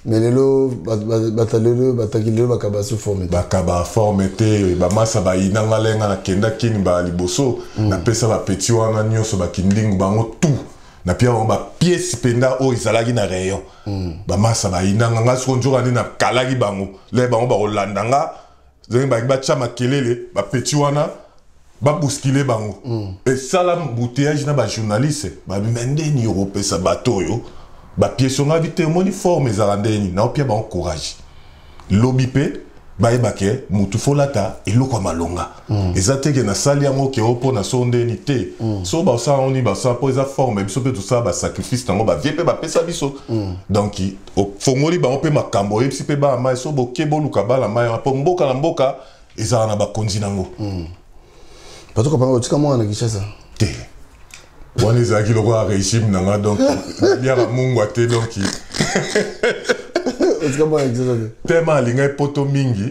Mais lelo bato lelo bataki lelo bakaba so forme te. Bakaba forme te. Bamasa bayinanga lenga nakenda kini ba liboso, napesa bapeti wana nyonso bakindingu bango tout, napia bango bapiese mpenza oyo ezalaki na rayon. Bamasa bayinanga nga soko nzoka nde nakalaki bango le bango bakolanda nga ndenge balingi batya makelele, bapeti wana babuskile bango. Esala embouteillage na bajournaliste babima ndeni okopesa bato oyo bapiese onga bi te. Omoni forme ezalaka ndeni, naopia bango courage lobi mpe bayeba ke motu folata eloko ya malonga. Eza te ke nasali yango ke o mpo na so ndeni te. So basala yango nini, basala mpo eza forme. Biso mpe tosala basacrifice nango, bavie mpe bapesa biso. Donc ofongoli bango mpe makambo, oyebisi mpe bana mai so boke boluka bana mai wana mpo mboka na mboka ezala na bakonzi nango. Bato kopanga otika mwana na Kinshasa? Te, wana ezalaki lokola régime na nga, donc naliaka mungwa te, donc otika mwana na Kinshasa te? Tema alingai poto mingi,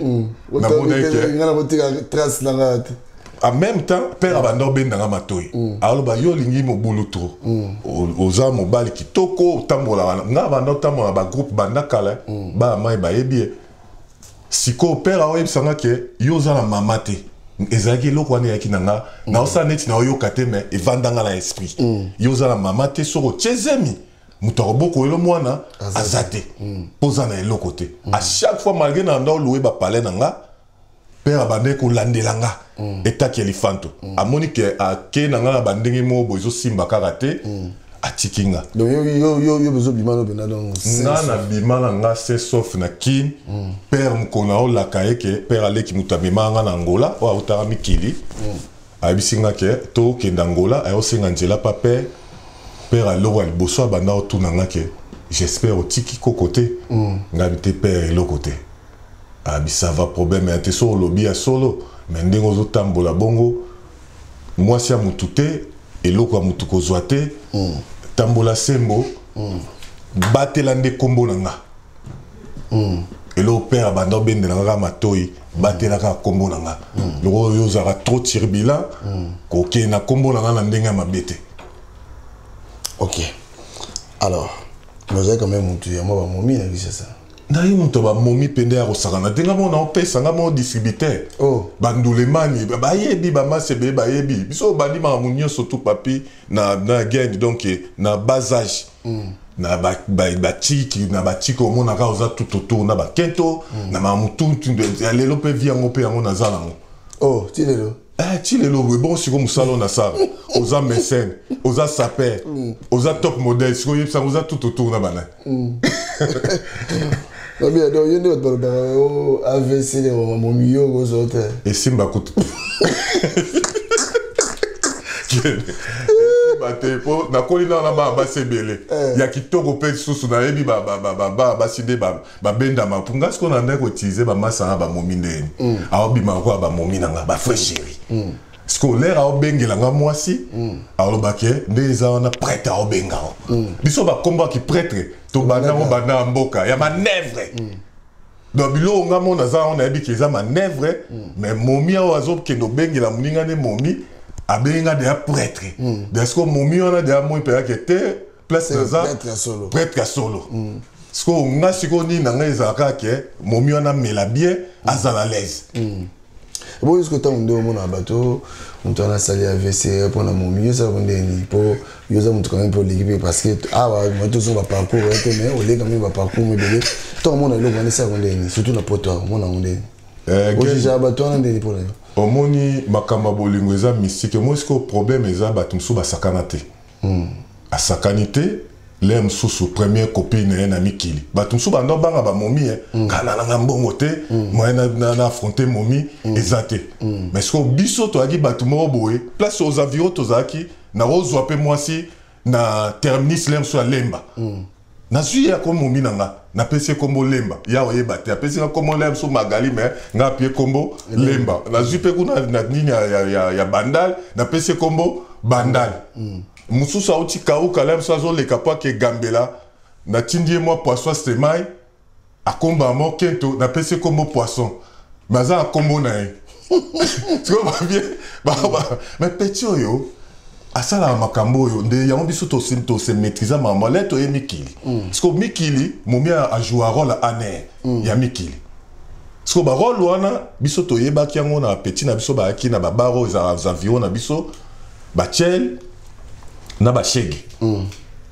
namonaki ke nga nakotika trace na nga te. En même temps père abanda obendanga matoi, aloba: yo olingi mobulu trop, oza mobali kitoko, otambolaka. Nga banda otambola na bagroupe banda kala, bana mai bayebi ye. Sikoyo père aoyebisanga ke yo oza na mama te. Ezalaki eloko wana eyaki na nga, naosala neti naoyoka te, mais evandanga na esprit: yo oza na mama te, soki otie zemi, moto akobokoyelo mwana aza te mpo oza na eloko te. À chaque fois, malgré na nda oloue bapalais na nga, père abandaki kolandela nga etaki elifanto. Amoni ke ake na nga na bandenge moko boye ezosimba kaka te, atiki nga. Donc yo bezobima no mpena donc? Nga na bima na nga se sauf na Kine. Père mokolo aolaka ye ke père aleki moto amemaka nga na Angola oyo autaka mikili, ayebisi nga ke tokende Angola, ayosenga nzela pa père. Père aloko ya liboso abanda otuna nga ke j'espère otiki koko te. Ngabi te père, eloko te. Abi ça va, problème ya te so olobi ya solo, mais ndenge ozotambola bongo, mwasi ya motu te, eloko ya motu kozwa te, tambola sembo, batela nde nkombo na nga. Eloko père abanda obendela nga kaka matoi: batela kaka nkombo na nga, loko oyo ozalaka trop turbulent, kokende na nkombo na nga na ndenge ya mabe te. Ok, alors ozali quand même motu ya mwa bamomi na Kinshasa. Naye moto bamomi pende ya kosakana te. Nga mona opesa nga mo distributeur. Bandulemani bayebi, bamasi ebele bayebi biso obandi makambo nyonso tu papi na gene, donc na bas âge, na batiki na batiki, omonaka oza tout autour na bakento na makambo tu ya lelo mpe vi yango mpe yango naza nango. Oh, ti lelo? Ti lelo boye. Bongo sikoyo mosala oyo nasala, oza mécène, oza saper, oza top modèle, sikoyo oyebisanga oza tout autour na bana. Babia, donc yo nde bato balobaka o AVC momi, yo kozwa te? Esimba kutu esimba te, mpo nakoli nao na bana basi ebele ya kitoko mpe lisusu nayebi bana basi nde babendama mpo nga sikoyo nandaki koutiliser bamasa na bamomi ndeni aobima lokola bamomi na nga bafrai chéri. Sikoyo lere aobengela nga mwasi, alobake nde eza wana prêtre aobenga o biso bakombaki prêtre, tobanda ngo banda ya mboka ya manœuvre. Donc biloko nga mo naza wana, nayebi ke eza manœuvre, mais momi awa azokende obengela moninga nde momi abengi nga deya prêtre. Donc sikoyo momi wana deya moi mpeyake te place naza prêtre ya solo. Prêtre ya solo. Sikoyo nga sikoyo nini na ngai ezalaka ke momi wana amela bien, azala l'aise. Boyo soki ntango nde omona bato, moto wana asali AVC mpona momi, yo osalaka ndeni? Mpo yo oza moto quand même mpo oleki mpe, parce que awa moto tozonga baparcours oya te, mais oleki quand même baparcours mo ebele. Ntango omona eloko wana, esalaka ndeni? Surtout na poto awa, omona yango ndeni? Ojija bato wana ndeni mpona yo? Omoni, makambo ya bolingo eza mystique. Omoni sikoyo problème eza bato mosusu basakana te, asakani te. Le mosusu première copine na ye na mikili, bato mosusu banda obanga bamomi ye kala nanga mbongo te, moyen na affronter momi eza te. Mais sikoyo biso toyaki bato moko boye, place aux environs tozalaki, nakozwa mpe mwasi na terminus le mosusu ya Lemba, nazwi ye ako momi na nga, napesi ye kombo Lemba, ya oyeba te apesi nga kombo le mosusu Magali, mais nga apie kombo Lemba. Nazwi mpe kuna na nini ya Bandal, napesi ye kombo Bandal. Mosusu auti Kauka, le mosusu azoleka po ake Gambela, natindi ye mwa poisson semai. Akomba mo kento napesi kombo poisson mais aza na kombo na ye. Sikoyo bavie mais petit oyo asalaka makambo oyo nde yango biso tose maîtrise makambo ale toye mikili. Sikoyo mikili momi ajoua role aner ya mikili. Sikoyo barole wana biso toyebaki yango na petit na biso bayaki na babar oyo ezalaka environ na biso bachel na bashege.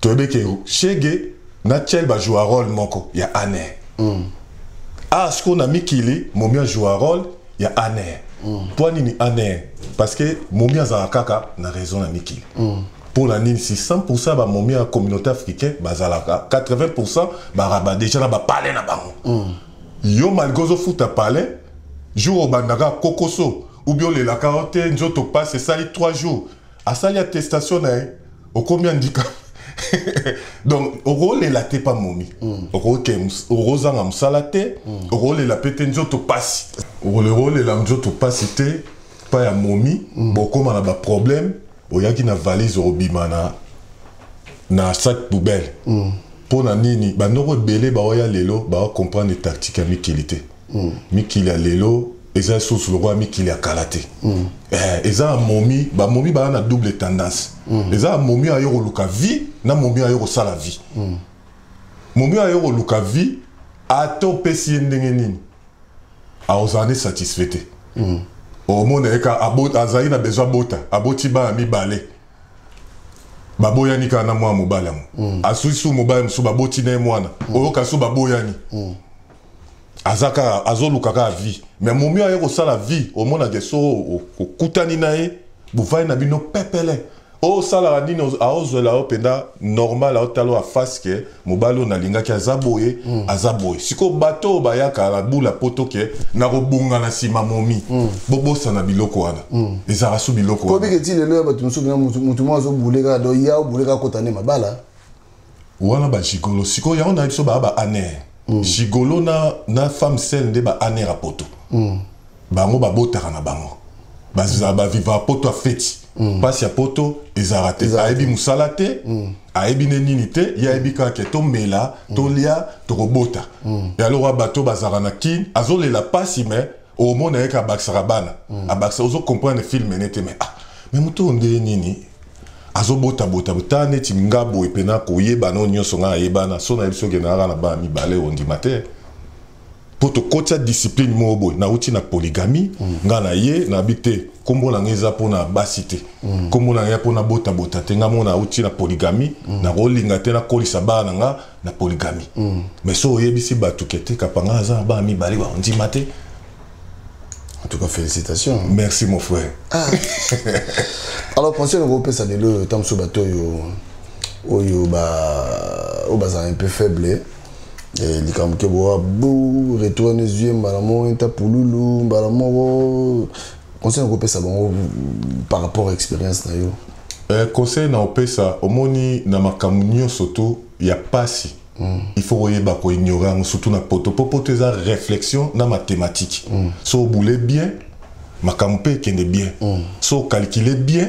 Toyebeki shege na chel bajoua role moko ya aner. Ah, sikoyo na mikili momi ajoua role ya aner. Mpo nini aner? Parce que momi azalaka kaka na raison na mikili. Mpo na nini? Si 100% bamomi ya communauté africaine bazalaka 80% baraba déjà na bapale na bango. Yo malgré ozofuta palais, jour obandaka kokoso ou bien olelaka yo te nzoto pasi esali 3 jours, asali attestation na ye, okomi handicap. Donc okolela te pa momi, okozanga mosala te, okolela mpe te nzoto pasi, okolela nzoto pasi te pa ya momi. Bokóma na baproblème, oyaki na valise, okobima na sac poubelle. Mpo na nini? Bandoko ebele baoya lelo baocomprendre tactique ya mikili te. Mikili ya lelo eza lisusu lokola mikili ya kala te. Eza na momi, bamomi baa na double tendance. Eza na momi ayo koluka vie na momi ayo kosala vie. Momi ayo koluka vie, ata opesi ye ndenge nini, akozala ne satisfait te. Omona ye ka azali na besoin abota, aboti bana mibale, baboyani kaka na mwana mobali yango. Asui su mobali mosusu, baboti na ye mwana, oyoka su baboyani. Aza kaka azoluka kaka vie. Mais momi aye kosala vie, omonaka so okutani na ye, bovandi na bino pepele, oyo osalaka nini, aozwela yo mpenza normal, aotala oyo afase ke mobali oyo nalingaki aza boye, aza boye. Sikoyo bato oyo bayaka na bula poto ke na kobonga na nsima momi, bobosana biloko wana. Ezalaka su biloko wana. Kobike ti lelo ya bato mosusu na mutu moko azobule kaka do ya obule kaka kota nde mabala. Wana bagigolo. Sikoyo yango na biso baa ba aner gigolo na femme sel nde ba aner ya poto. Bango babotaka na bango, bazala baviva poto ya feti, mpasi ya poto ezalaka te. Ayebi mosala te, ayebi ne nini te, ye ayebi kaka ke tomela, tolia, tokobota. E alors bato bazalaka na kine azolela mpasi, mais omona ye ka abakisaka bana, abakisa, ozocomprendre film ne te. Mais ah, mais moto oyo nde nini azobotabota ta neti nga boye mpena koyebana oyo nyonso nga nayebana so nayebi soki nayaka na bana mibale, ondima te mpo tokotia discipline moko boye. Nauti na polygamie, nga na ye nayebi te nkombo na ngai eza mpona basi te, nkombo na ngai mpona botabota te. Nga moko nauti na polygamie, nakolinga te nakolisa bana na nga na polygamie. Mais so oyebisi bato ke te kapa nga aza na bana mibale, bandima te. En tout cas, félicitations. Merci mon frère. Ah. Alors conseil okopesa lelo oyo ntango mosusu bato oyo oyo ba oyo bazala un peu faible, likambo ke boa bu retour wana ezwi ye mbala moko ta pululu mbala moko, conseil okopesa bango par rapport à expérience na yo? Conseil na opesa, omoni na makambo nyonso to ya pasi, il faut koyeba koignore yango, surtout na poto, po poto eza réflexion na mathématique. So obule bien, makambo mpe ekende bien. So ocalcule bien,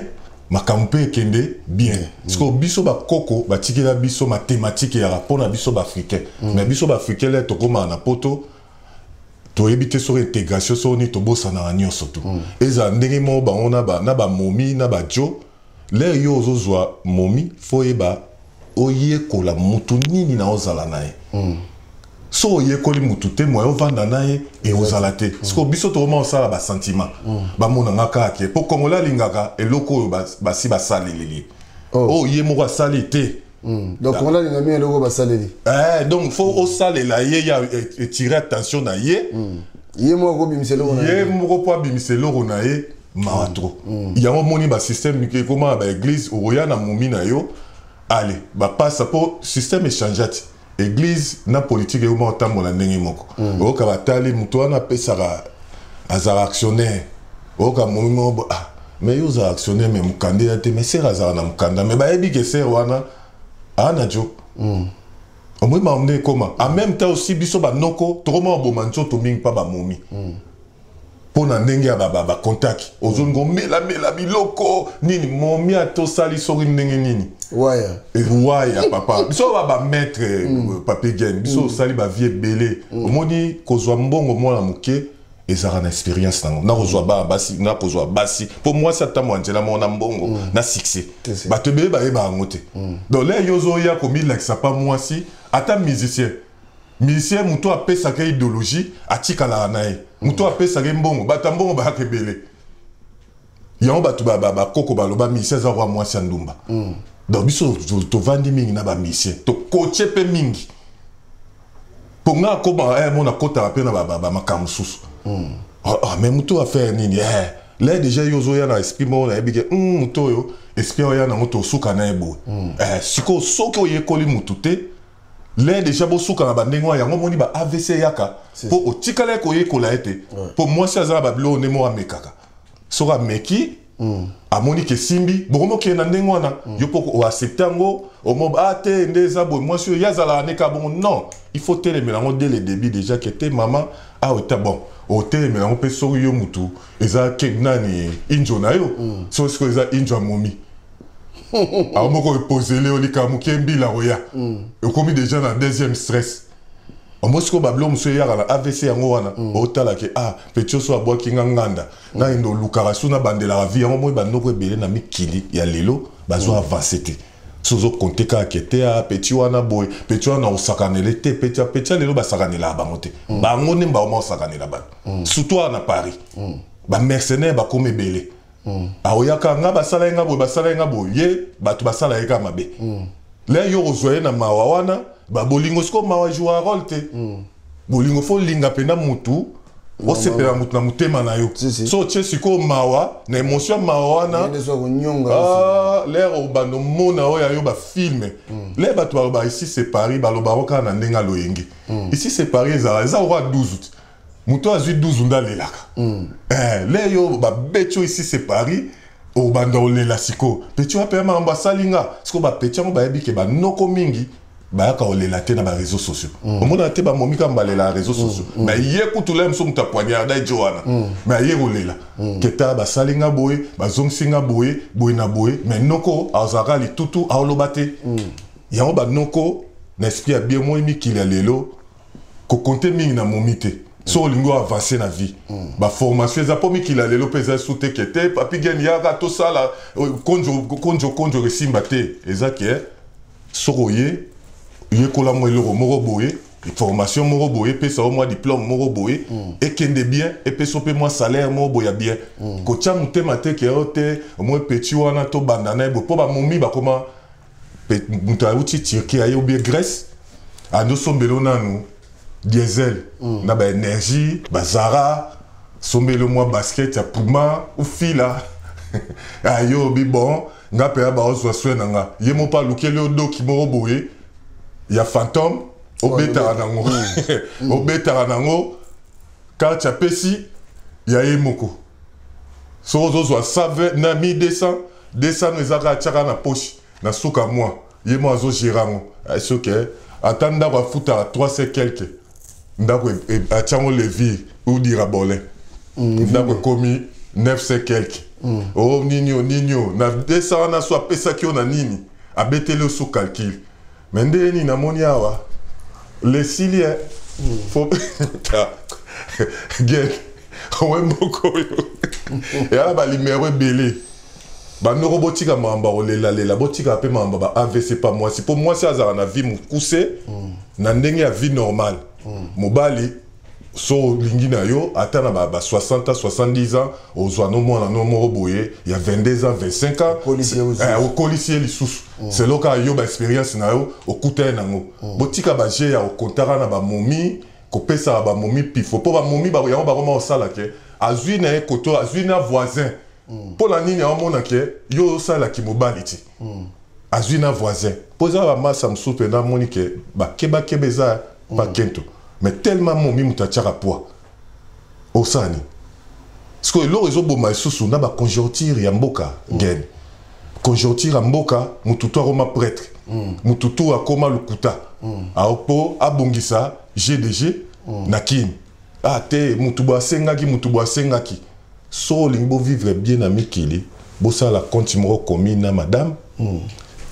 makambo mpe ekende bien. Sikoyo biso bakoko batikela biso mathématique eyaka mpo na biso baafricain. Mais biso baafricain le tokomaka na poto, toyebi te soki intégration soki nini, tobosanaka nyonso tu. Ezala ndenge moko bango na bamomi na bajo. Lere yo ozozwa momi, fo oyeba oyekola mutu nini na ozala na ye. So oyekoli mutu te, moye ovanda na ye ekozala te. Sikoyo biso tokoma kosala basentiment, bamonanga kaka ke mpo Congolais alingaka eloko oyo basi basaleleli ye, oyo ye moko asali te. Donc Congolais alinga mingi eloko basaleli. Donc fo osalela ye ya etire attention na ye. Ye moko akobimisa eloko na ye moko mpo abimisa eloko na ye, mawa trop. Yango omoni basystème ekoma na baeglise, okoya na momi na yo, ale bapasa mpo système echange ti église na politique ekoma kotambola ndenge moko. Oyoka batali moto wana apesaka, azala actionnaire, oyoka momi moko ah, mais yo ozala actionnaire, mais mokanda eza te, mais sere azala na mokanda, mais bayebi ke sere wana aa na jo. Omoi makambo nde ekoma. En même temps aussi biso banoko tokoma baboma nzoto mingi mpa bamomi. Mpo na ndenge ya bacontact ba, ba ozolinga omelamela biloko nini momi atosali soki ndenge nini waya waya papa biso ba bamaître mm. Papi Gen biso osali mm. bavie ebele mm. Omoni kozwa mbongo mwana moke ezalaka na expérience nango nakozwa bana basi nakozwa basi mpo mwasi atambola nzela moko na mbongo na succès bato ebele bayeba yango te mm. Donc le yo ozoya komilakisa pa mwasi ata musicien musicien moto apesaka idéologie atikalaka na ye moto apesaka ye mbongo bato ya mbongo bayaka ebele yango bato bakoko baloba musicien aza kwa mwasi ya ndumba mm. Donc biso tovandi mingi na bamusicien tokotie mpe mingi mpo nga akoma eh, mona akotaka mpe na bamakambo mosusu mm. Ah, ah, mais moto affaire nini eh, là déjà yo ozoya na esprit moko nayebi ke moto oyo esprit oya nango tosuka na ye boye mm. Eh, sikoyo soki oyekoli motu te le déjà bosuka na bandenge wana yango omoni ba avc eyaka mpo otikala ye koyekola ye te mpo mwasi aza na babiloko nde moko amekaka soki ameki mm. Amoni ke esimbi bokomokende na ndenge wana mm. Yo mpo oaccepte yango omo a ah, te nde eza boye mwasi oyo ye azalaka nde kaka bongo non il faut telemela yango dès le début déjà ke te mama awa ah, eta bon otelemela yango mpe soki yo mutu eza ke nani injo na yo mm. Soki sikoyo eza injo ya momi awa moko epozele yo likambo moke mbila koya mm. Okomi déjà na deuxième stress omoi sikoyo babilo mosusu eyaka na avc yango wana mm. Otala ke ah petit oso abwaki nga nganda mm. Nakende olukaka su nabandelaka vie yango moi banoko ebele na mikili ya lelo bazwa mm. Avance te so ozokonte kaka ke te ah petit wana boye petit wana osakanele te petit petit lelo basakanelaka bango te mm. Bango nde baoma osakanela bato mm. Surtout awa na Paris mm. Bamercenaire bakoma ebele mm. Aoyaka nga basala ye nga boye basala ye nga boye ye bato basala ye kaka mabe mm. Le yo kozwa ye na mawa wana babolingo sikoyo mawa joua role te mm. Bolingo fo olinga mpena mutu osepela motu na motema na yo so otie sikoyo mawa na émotion ya mawa wana ah, lere obanda omona oyo ya yo bafilme mm. Lere bato baloba ici c'est Paris balobako kaka na ndenge aloyenge mm. Ici c'est Paris ezala eza okoa 12 te moto azwi 12 nde alelaka mm. Eh, le yo babeti oyo ici c'est Paris obanda olela sikoyo peti wape ya makambo asali nga sikoyo bapeti yango bayebi ke banoko mingi bayaka kolela te na bareseau sociaux mm. Omona te bamomi kaka balela ya réseau sociaux mm. Mais ye kutu la mosu moto apoignarda ye jo wana mm. Mais aye kolela mm. Keta basali nga boye bazongisi nga boye boye na boye mais noko azalaka litutu aoloba te mm. Yango banoko na esprit ya bien moi mikili ya lelo kokonte mingi na momi te so olingi oavance na vie mm. Baformation eza mpo mikili ya lelo mpe eza su te ke te papi gen yaka tosala konjo konjo konjo esimba te eza ke soki oye yekola mwa eloko moko boye formation moko boye epesa yo mwa diplôme moko boye mm. Ekende bien epesa mpe mwa salaire moko boye ya bien mm. Kotya motema te ke yo te omoi petit wana tobanda na ye boye mpo bamomi bakoma moto auti Turquie aye obie Grèce andosombelo nanu diesel mm. Na baénergie bazara sombelo mwa basket ya Puma ofila ayo obi bon nga mpe ya baozwa soin na nga ye moko alukeli yo doki moko boye ya fantôme obetaka nango mm. Obetaka nango carte apesi ya ye moko soki ozozwa 120 na 1200 200 no eza kaka atiaka na poche na suka mwa ye moko azogere yango soki ata ndako afutaka 300 quelque ndako atiango levire ou dirabolin ndako ekomi 900 quelque mm. O nini o nini o na 200 wana so apesaki yo na nini abeteli yo su calcul me ndenge nini namoni awa lesili e mm. Fo gen owe moko oyo eyala balimero ebele bandoko botika makambo ya kolelalela botika mpe makambo ba avc pa mwasi mpo mwasi azalaka na vie mokuse mm. Na ndenge ya vie normale mm. Mobali so olingi na yo ata na ba, ba 60 ans 70 ans ozwa no mwana no moko boye ya 22 ans 25 ans okolisi ye lisusu mm. Selo kaka yo baexpérience na yo okuta ye nango mm. Botika baje ya okontaka na bamomi kopesaka bamomi pifo mpo bamomi yango bakoma kosala ke azwi na ye koto azwi na voisin mpo na nini aomona ke yo osalaki mobali ti mm. Azwi na voisin mpo eza bamasa mosusu mpenza amoni ke bakebakeba eza pakento mais tellement momi moto atiaka poids osala nini sikoyo eloko ezoboma lisusu na baconjoncture ya mboka mm. Gene conjoncture ya mboka motu tu akoma prêtre mm. Motu tu akoma lokuta mm. Mpo abongisa gdg mm. Na kini Ah te, mutu bo asengaki, mutu bo asengaki. So olingi bovivre bien na mikili, bosala compte moko commune na madame.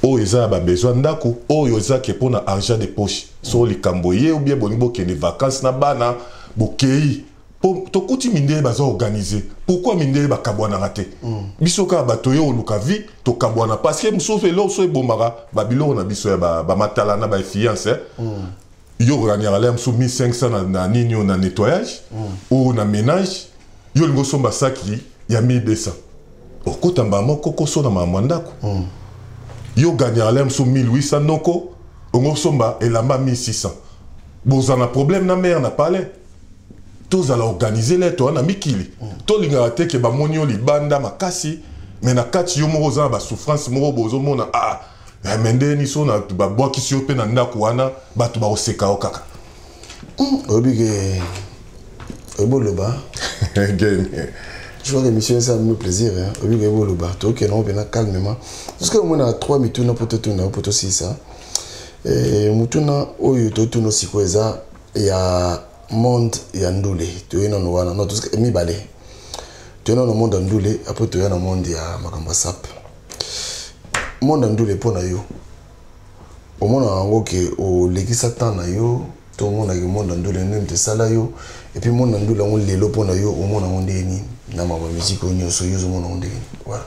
Oyo eza ya babesoin ndako, oyo eza ke mpo na argent de poche. So likambo ye ou bien bolingi bokende vacances na bana, bokei. Po tokuti mindele baza organise. Pourquoi mindele bakabwanaka te? Biso kaka bato oyo oluka vie, tokabwana parce que mosusu eloko so ebomaka babiloko na biso ya bamatala na bafiance. Yo okokaniaka lea mosusu 1500 na nini oyo na nettoyage oyo na ménage, yo olingi osomba saki ya 1200, okota mbala moko koso na makambo ya ndako. Yo oganiaka lea mosusu 1800, noko ongo osomba elamba 1600, bozala na problème na mare na palais. Tozala organise le toa na mikili. Tolingaka te ke bamoni yo libanda makasi, me na kati yo moko oza na basouffrance moko bozomona. Ah, me ndeni so na babwakisi yo mpe na ndako wana, bato bakoseka yo kaka. Oyebi ke oyebi oloba. Je crois que émission ça nous plaisir hein. Oyebi ke oyebi oloba, tokende ngo mpena calmement parce que omona trois mituna mpo totuna mpo tosisa motuna oyo totuna sikoyo eza ya monde ya ndule. Toye nano wana no mibale, toye nano monde ya ndule, après toya na monde ya makambo ya sap. Monde ya ndule mpo na yo, omonaka yango ke olekisa temps na yo to omonaki monde ya ndule nini tosala yo? Et puis monde ya ndule yango lelo mpo na yo, omona yango ndenge nini na makambo ya musique oyo nyonso yo ozomona yango ndenge nini? Voilà,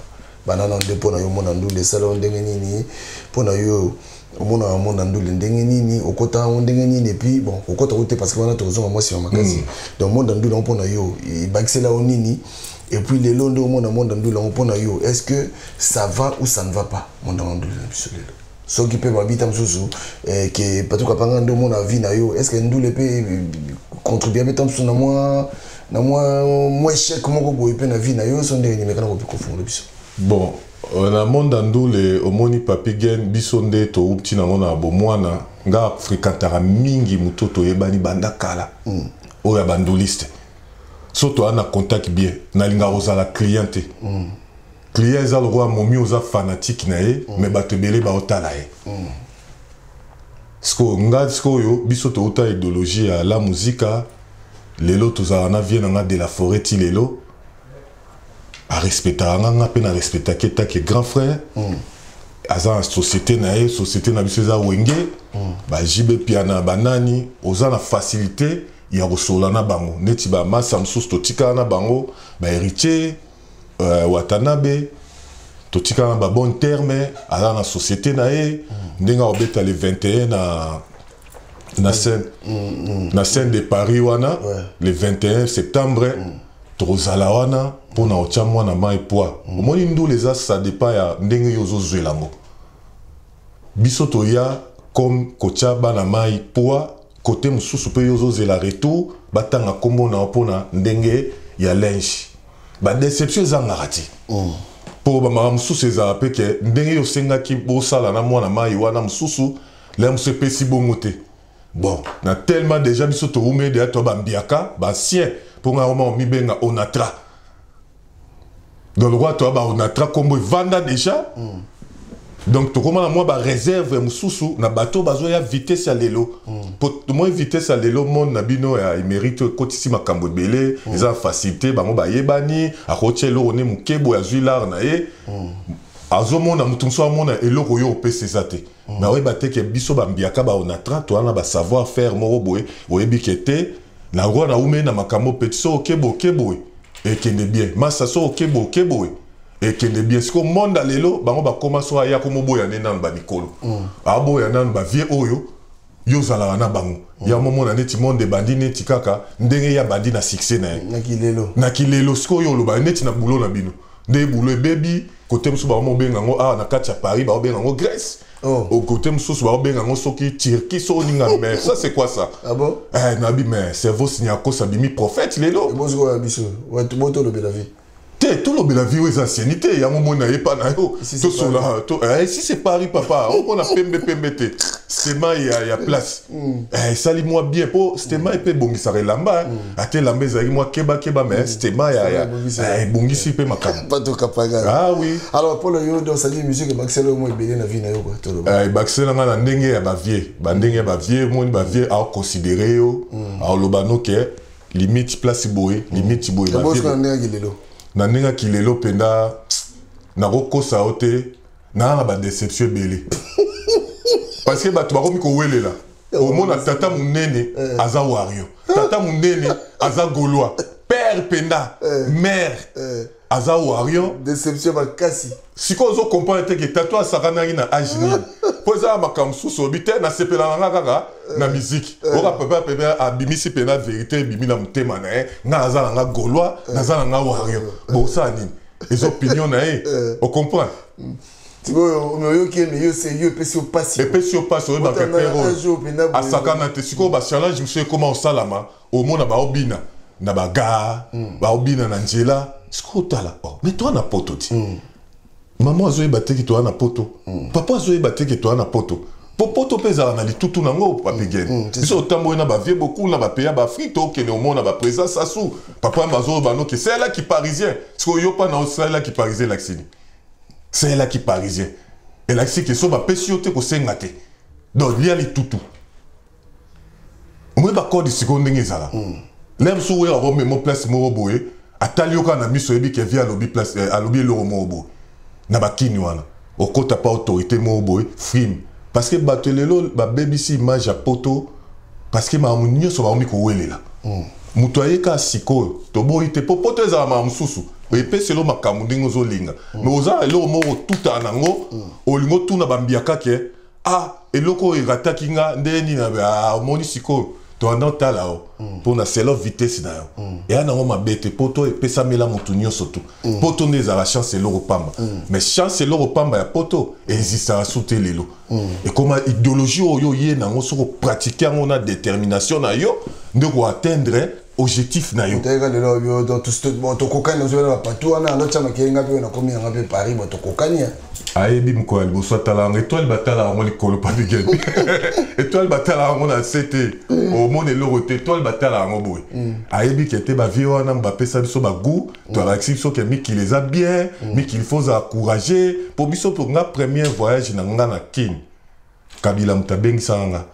banana nde mpo na yo, monde ya ndule esala yo ndenge nini? Mpo na yo, omonaka monde ya ndule ndenge nini? Okota yango ndenge nini? Et puis bon, okota ko te parce que wana tokozonga mwa nsima makasi. Donc monde ya ndule yango mpo na yo ebakisela yo nini? Et puis lelo nde omona monde ya ndule yango mpo na yo, est ce que ça va ou ça ne va pas, monde ya ndule na biso lelo? Soki mpe babita mosusu ke patuka panga nde omona vie na yo, est ce que ndule mpe contribue mpe ta mosusu na mwa échec moko boye mpe na vie na yo? So ndenge nini mekana kopi kofungola biso? Bon, na monde ya ndule, omoni Papi Gen, biso nde touti nango na bomwana. Nga fréquentaka mingi moto toyebani banda kala oyo ya banduliste. So toya na contact bien, nalingaka kozala client te. Client eza lokola momi oza fanatique na ye, mais bato ebele baotala ye. Sikoyo nga, sikoyo biso touta idéologie ya la muzika. Lelo tozala na vie na nga de la forêt ti lelo arespectaka nga, nga mpe na respectaki etake grand frère. Aza na société na ye, société na biso eza Wenge, bajibe piana banani, oza na facilité ya kosolola na bango neti bamasa mosusu totikala na bango, bahéritier Watanabe, totikala na babon terme. Aza na société na ye, ndenge akobeta le 21 na scène de Paris wana, le 21 septembre, tokozala wana mpona kotya mwana mai poids. Omoni, ndula eza, ça dépend ya ndenge yo ozozwela yango. Biso toya comme kotya bana mai poids, kote mosusu mpe yo ozozela retour, batanga nkombo na yo mpona ndenge ya linge. Badéception ezangaka te, mpo bamaka mosusu ezala mpe ke ndenge yo osengaki bosala na mwana mai wana, mosusu le mosusu epesi bongo te. Bon, na tellement déjà biso toumeli deya, to bambiaka baancien, mpo ngai oma omibenga Onatra. Donc lokwa toya baOnatra, nkombo evanda déjà. Donc tokóma na mwa baréserve mosusu na bato bazoya vitesse ya lelo, po tomoni vitesse ya lelo, monde na bino ya émérite ekotisi makambo ebele. Eza na facilité, bango bayebani, akotia eloko ne moke boye, azwi lare na ye, azomona moto mosusu amona eloko oyo opesa eza te. Mais oyeba te ke biso bambiaka baOnatra toza na basavoir faire moko boye. Oyebi ke te na roi na umeli na makambo petit, so okeba oke boye ekende bien, masa so okeba oke boye ekende bien. Sikoyo monde ya lelo, bango bakóma so aya komoboya nde nanu bamikolo, aboya nanu bavie oyo yo ozalaka na bango. Ya momona neti monde ebandi neti kaka ndenge ye abandi na succès na ye. Na kilelo. Na kilelo. Sikoyo oloba neti na bulo na bino nde bulo ebebi, kote mosusu baomobenga yango awa na kati ya Paris, baobenga yango Grèce, oh. Kote mosusu baobenga yango soki Turquie, so oninga. Mais ça, c'est quoi ça? Ah bon? Eh, nabi, mais cerveau signakos abimi prophète lelo. Ebosikoya biso botolobela vie. Te, tolobela vie oyo eza ancienneté yango moni nayepa na yo tosola to, si c'est Paris papa, omona pembe pembe te, stema ya place esali mwa bien, mpo stema mpe ebongisaka elamba. Ate elamba ezalaki mwa kebakeba, mais stema ya ebongisi mpe makambo. Ah oui. Alors Paul, yo donc sali musique ebakisela yo mwa ebele na vie na yo quoi, toloba? Ebakisela nga na ndenge ya bavie, bandenge ya bavie. Moni bavie aoconsidere yo, aoloba noke. Limite place boye, limite boye. Na ndenge kilelo. Na ndenge kilelo mpenza, nakokosa yo te, naa na badeception ebele, parce que bato bakomi kowelela. Omona tata monene aza wario, tata monene aza gaulois, père mpenza, mère aza wario. Déception makasi. Sikoyo ozocomprendre te ke tata asakanaki na age nini, mpo eza na makambo mosusu oyebi te. Nasepelaka nga kaka na miziki oka papa pepe abimisi mpena vérité, ebimi na motema na ye: nga naza na nga gaulois, naza na nga wario. Bosala nini? Eza opinion na ye, ocomprendre? Sikoyo oyoki ye, me yo se yo epesi yo mpasi. Epesi yo mpasi, oyebaka pere oyo asakana te. Sikoyo bachallenge mosusu ekóma osalama, omona baobina na bagare, baobina na nzela. Sikoyo otala, oh, mais toa na poto ti, mama azoyeba te ke toa na poto, papa azoyeba te ke toa na poto, po poto mpe ezala na litutu nango. Papi Gen, biso otamboli na bavie beaucoup na bapays ya baAfrique, tokende omona baprésident Sassou, papa bazoyoba noke salelaki parisien. Sikoyo yo mpa na osalelaki parisien, elakisi nini? Salelaki parisien elakisi ke so bapesi yo te, kosenga te. Donc lia litutu, omoni bacode. Sikoyo ndenge ezala, lere mosusu oyo akomema place moko boye, atali yo kaka na miso, oyebi ke vie alobi place, alobi eloko moko boye na bakini wana, okota pa autorité moko boye frime, parce que bato lelo babebisi image ya poto, parce que makambo nyonso bakomi kowelela. Moto ayeka sikoyo, toboyi te, po poto ezala makambo mosusu, epeselo makambo ndenge ozolinga, mais oza na eloko moko otutana nango, olingi otuna bambiaka ke ah, eloko oyo erataki nga nde nini? Omoni sikoyo toanda otala o mpona selo vitesse na yo eya nango mabe te. Poto epesamela motu nyonso tu. Poto nde ezala chance eloko pamba, mais chance eloko pamba ya poto existaka su te lelo. Ekoma idéologie oyo oye nango, soki opratike yango na détermination na yo, nde koatteindre objectif na yo. Tayeka lelo yo, donc bon, tokokani, ozobela bapatu wana, alotya makeli nga mpe oyo nakomi nanga mpe Paris. Bon, tokokani. Ayebi mokolo ya liboso atala yango, étoile batala yango likolo. Papi Gen, étoile batala yango na se te, omona eloko te. Étoile batala yango boye. Ayebi ke te, bavie wana bapesa biso bagoût, to alakisi biso ke mikili eza bien, mikili faut ozala courage. Mpo biso, mpo nga, premier voyage na nga na Kine, Kabila moto abengisaka nga.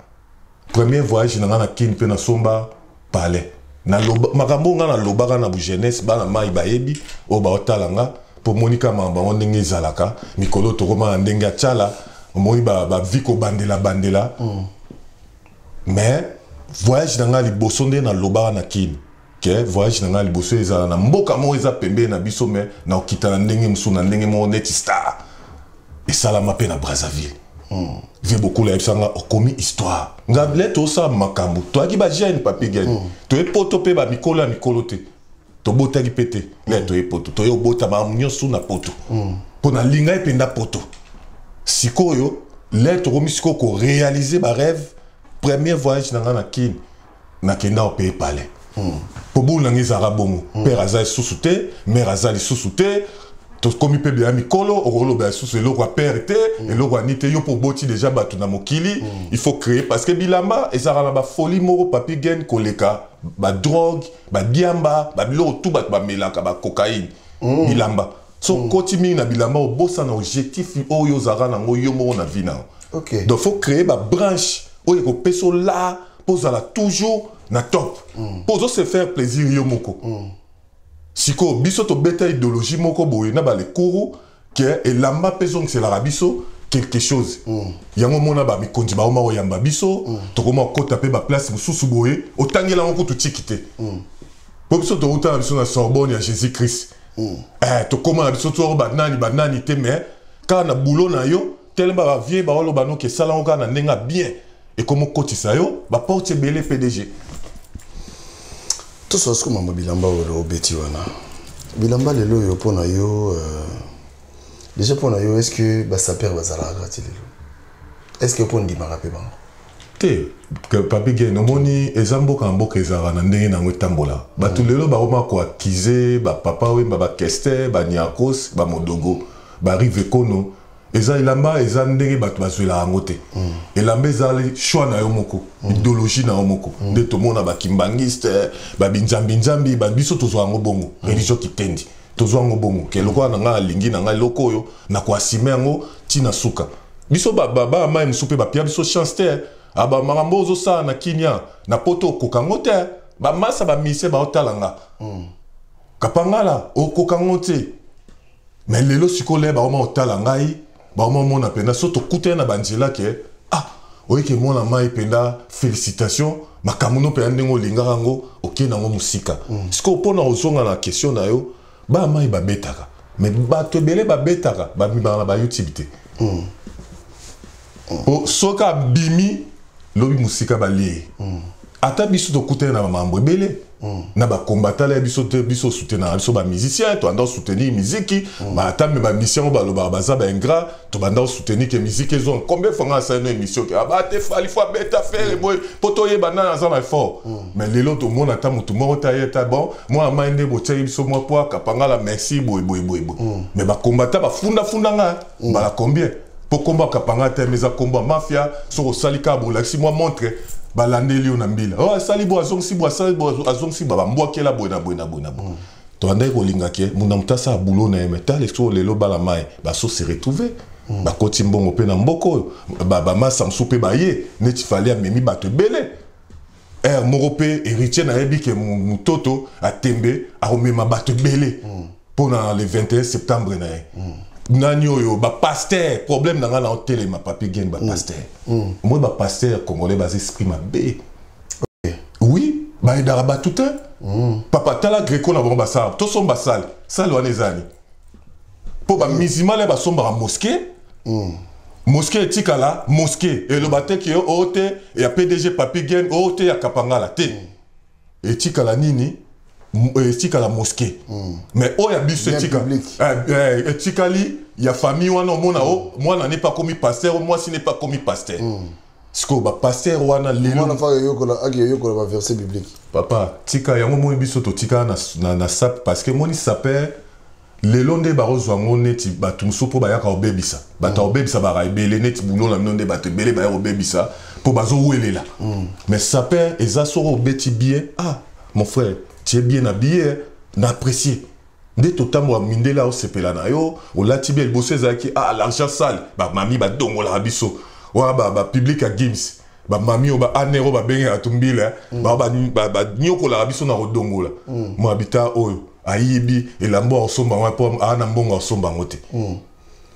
Premier voyage na nga na Kine mpe nasomba palais. Naloba makambo nga nalobaka na bujeunesse, bana mai bayebi oyo baotala nga, mpo monika makambo yango ndenge ezalaka. Mikolo tokoma na ndenge ya tiala, omoni bavi kobandela bandela. Mais voyage na ngai liboso, nde nalobaka na Kine ke voyage na ngai liboso ezala na mboka moko eza pembeni na biso, mais na okita na ndenge mosusu, na ndenge moko neti star. Esalama mpe na Brazzaville. Vie bokula ayebisa nga: okomi histoire. Nga le tosala makambo, toyaki bajeune. Papi Gen, toye poto mpe bamikolo ya mikolo te, tobotaki mpe te. Le toye poto, toye obota makambo nyonso na poto, mpo nalinga ye mpenza poto. Sikoyo le tokomi sikoyo koréaliser barêve. Premier voyage na nga na Kine, nakenda opaye palais, mpo bulu nanga ezalaka bongo. Père aza lisusu te, mère aza lisusu te, tokomi mpe beya mikolo, okoloba lisusu eloko ya père te, eloko ya ni te. Yo mpo oboti déjà bato na mokili, il faut créer, parce que bilamba ezalaka na bafolie moko. Papi Gen, koleka badrogue, badiamba, babiloko tu bato bamelaka, bacocaïne, bilamba. So okoti mingi na bilamba, obosana objectif oyo ozalaka nango yo moko na vie na yo. Donc faut créer babranche oyo ekopesa ola mpo ozala toujours na top, mpo ozo se faire plaisir yo moko. Sikoyo biso tobeta idéologie moko boye na balekuru ke elamba mpe ezongiselaka biso quelque chose. Yango omona bamikonzi baoma koyamba biso, tokoma kokota mpe baplace mosusu boye, otangela yango kutu tiki te, mpo biso touta na biso na Sorbonne ya Jésus Christ. Tokóma na biso toko banani banani te, mais kaka na boulot na yo, telema bavie baoloba noki esalango kaka na ndenge ya bien, ekoma okotisa yo baporte ebele, PDG. Tosola siko mama bilamba oyo obeti wana. Bilamba lelo oyo, mpo na yo, déjà mpo na yo, est ce que basapeur bazalaka ti lelo? Est ce que mpo ndimaka mpe bango? Te, Papi Gen, omoni, eza mboka na mboka ezalaka na ndenge nango etambola. Bato lelo bakoma koaccuser bapapa Wemba, bakester, baniakos, bamodogo, barive kono. Eza elamba, eza ndenge bato bazwelaka yango te. Elamba ezali choix na yo moko, idéologie na yo moko. Nde tomona bakimbangiste, babinzambi-nzambi, biso tozwa yango bongo, religion kitendi, tozwa yango bongo ke lokola na ngai alingi na ngai eloko oyo, na koasime yango ntina suka. Biso bamai mosusu mpe bapia biso chance te. Aba makambo ozosala na Kinia, na poto okoka yango te. Bamasa bamusicien baotala nga. Kapangala okoka ngo te. Mais lelo sikoyo le baoma otala ngai, baoma omona mpenza so tokutani na banzela ke ah oyeke mwana mai mpenza, félicitation, makambo no mpenza ndenge olingaka yango okende yango mosika. Sikoyo mpona kozonga na question na yo, bana mai babetaka, mais bato ebele babetaka, babimaka na bayoutube te. Po soki abimi lobi mosika balie. Ata biso tokutani na bamambo ebele na bakombatala ya biso te, biso soutenaka biso bamusicien, tobanda kosoutenir miziki. Ata me bamusicien oyo balobaka baza baingrat, tobanda kosoutenir ke miziki ezonga. Combien fois nga asali no émission ke aba te Fally faut abeta Ferre boye mpo toyeba nani aza na effort. Mais lelo tomona ata motu moko te aye ta bon mwana mai nde botiaki biso mwa po akapangala merci boye boye boye boye. Mais bakombata bafundafunda nga mbala combien mpo kombo akapanga te, eza kombo ya mafia. Soki osali kaka bolakisi mwa montre, balandeli yo na mbila, oh asali bo azongisi bo asali bo azongisi ba bambwakela boye na boye na boye na boye. Tobandaki kolinga ke munda moto asala boulot na ye, mais tala soki lelo bala mai baso se retrouve, bakoti mbongo mpe na mboka oyo, bamasa mosusu mpe baye neti Fally amemi bato ebele. Ere moko mpe héritier nayebi ke mototo atembe akomema bato ebele mpona le 21 septembre na ye. Nani oyo bapaster, problème na ngai na otelema Papi Gen, bapaster moi, bapaster congolais baza esprit mabe. Oui, bayedaka bato te. Papa, tala greco na bango basala, tosomba sale sale wana ezali mpo bamizimale basombaka mosquée. Mosquée etikala mosquée, eloba te ke oyo te ya PDG Papi Gen, oyo te ya Kapangala te. Etikala nini? Etikala mosquée. Mais oyo ya biso etikali ya famille wana, omona o mwana ne pa komi pasteur, o mwasi ne pa komi pasteur. Sikoyo bapaster wana lelo mwana fa akeyokola baverset biblique. Papa, tika yango. Moni biso totikala na sap, parce que moni saper lelo nde bakozwa yango neti bato mosusu mpo bayaka kobebisa bato. Akobebisa baka ebele neti bulo na bino nde bato ebele baya kobebisa mpo bazowelela. Mais saper eza soki obeti bien, ah mon frère, tu es bien habillé, na apprécié nde totambola mindele aosepela na yo, olati bien. Liboso ezalaki ah l'argent sale, bamami badongolaka biso wana, bapublic ya Gims, bamami oyo baanere oyo babengaka tumbila, banyokolaka biso na kodongola. Mwa bita oyo ayibi elamba akosomba yango mpo aa na mbongo akosomba yango te.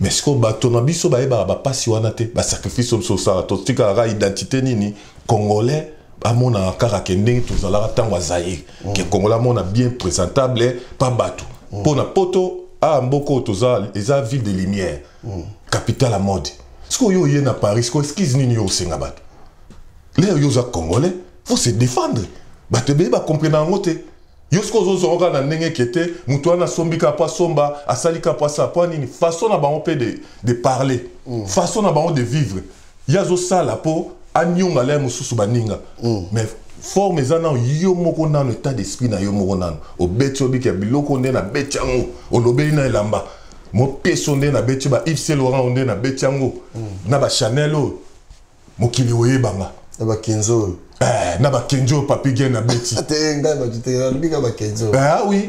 Mais sikoyo bato na biso bayebaka bapasi wana te, basacrifice oyo biso osala. Totikaka identité nini? Congolais amonaka kaka ke ndenge tozalaka ntango ya Zaire, ke Congolais amona bien présentable pa bato mpo na poto. Awa mboka oyo toza eza ville de lumière, capitale ya mode. Sikoyo yo oye na Paris, sikoyo excuse nini yo osenga bato lelo? Yo oza Congolais, faut se défendre. Bato ebele bacomprena yango te. Yo soki ozozwa kaka na ndenge ke te moto wana asombi kaka po asomba, asali kaka po asala po nini, façon na bango mpe de parler, façon na bango de vivre, ye azosala mpo anyongala ye mosusu baninga. Mais forme eza nano yo moko, nano état d'esprit na yo moko nano obeti obiki ya biloko nde nabeti yango, olobeli na elamba mopeso nde nabeti ba Yves Saint Laurent nde nabeti yango na baChanel oyo mokili oyebanga. Na bakenzo oyo. Eh, na bakenzo oyo Papi Gen nabeti. Te, ngai bato te, nalobi kaka bakenzo. Ah oui.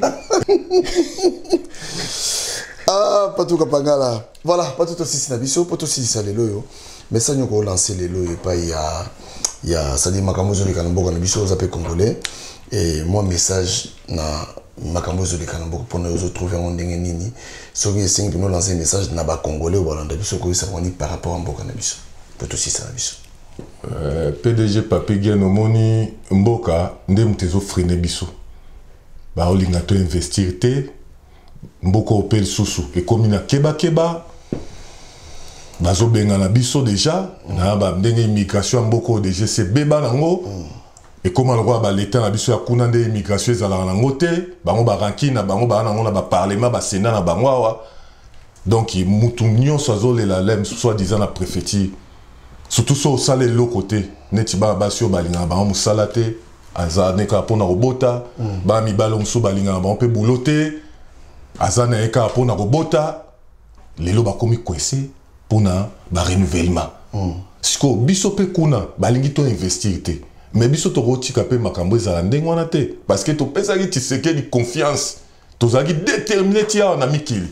Ah, Patou Kapangala, voilà. Patou, tosisi na biso mpo tosilisa lelo oyo. Message nyoko olance lelo oyo epai ya c'est-à-dire makambo ezoleka na mboka na biso, oza mpe Congolais, et moi message na makambo ezoleka na mboka mpona ozotrouve yango ndenge nini? Soki esengi mpena olance message na Bacongolais oyo balanda biso, koyebisa bango nini par rapport ya mboka na biso mpo tosisa na biso? PDG Papi Gen, omoni mboka nde moto ezofreiner biso, baolinga to investir te. Mboka oyo mpe lisusu ekomi na kebakeba, bazobengana biso déjà na bandenge immigration ya mboka oyo déjà esi ebeba nango. Ekóma lokola baleta na biso ya kuna nde immigration ezalaka nango te. Bango barankine na bango baa nango na baparlement, basénat na bango awa. Donc mutu nyonso azolela lem soi disant na préfecture, surtout so osala eloko te, neti bana basi oyo balingaka bango mosala te, aza ne kaka mpona kobota. Bana mibali mosusu balingaka bango mpe bulo te, aza na ye kaka mpona kobota. Lelo bakomi coincé mpona barenouvellement. Sikoyo biso mpe kuna balingi to investir te, mais biso tokotika mpe makambo ezala ndenge wana te, parce que topesaki Tshisekedi confiance, tozalaki déterminé ti awa na mikili.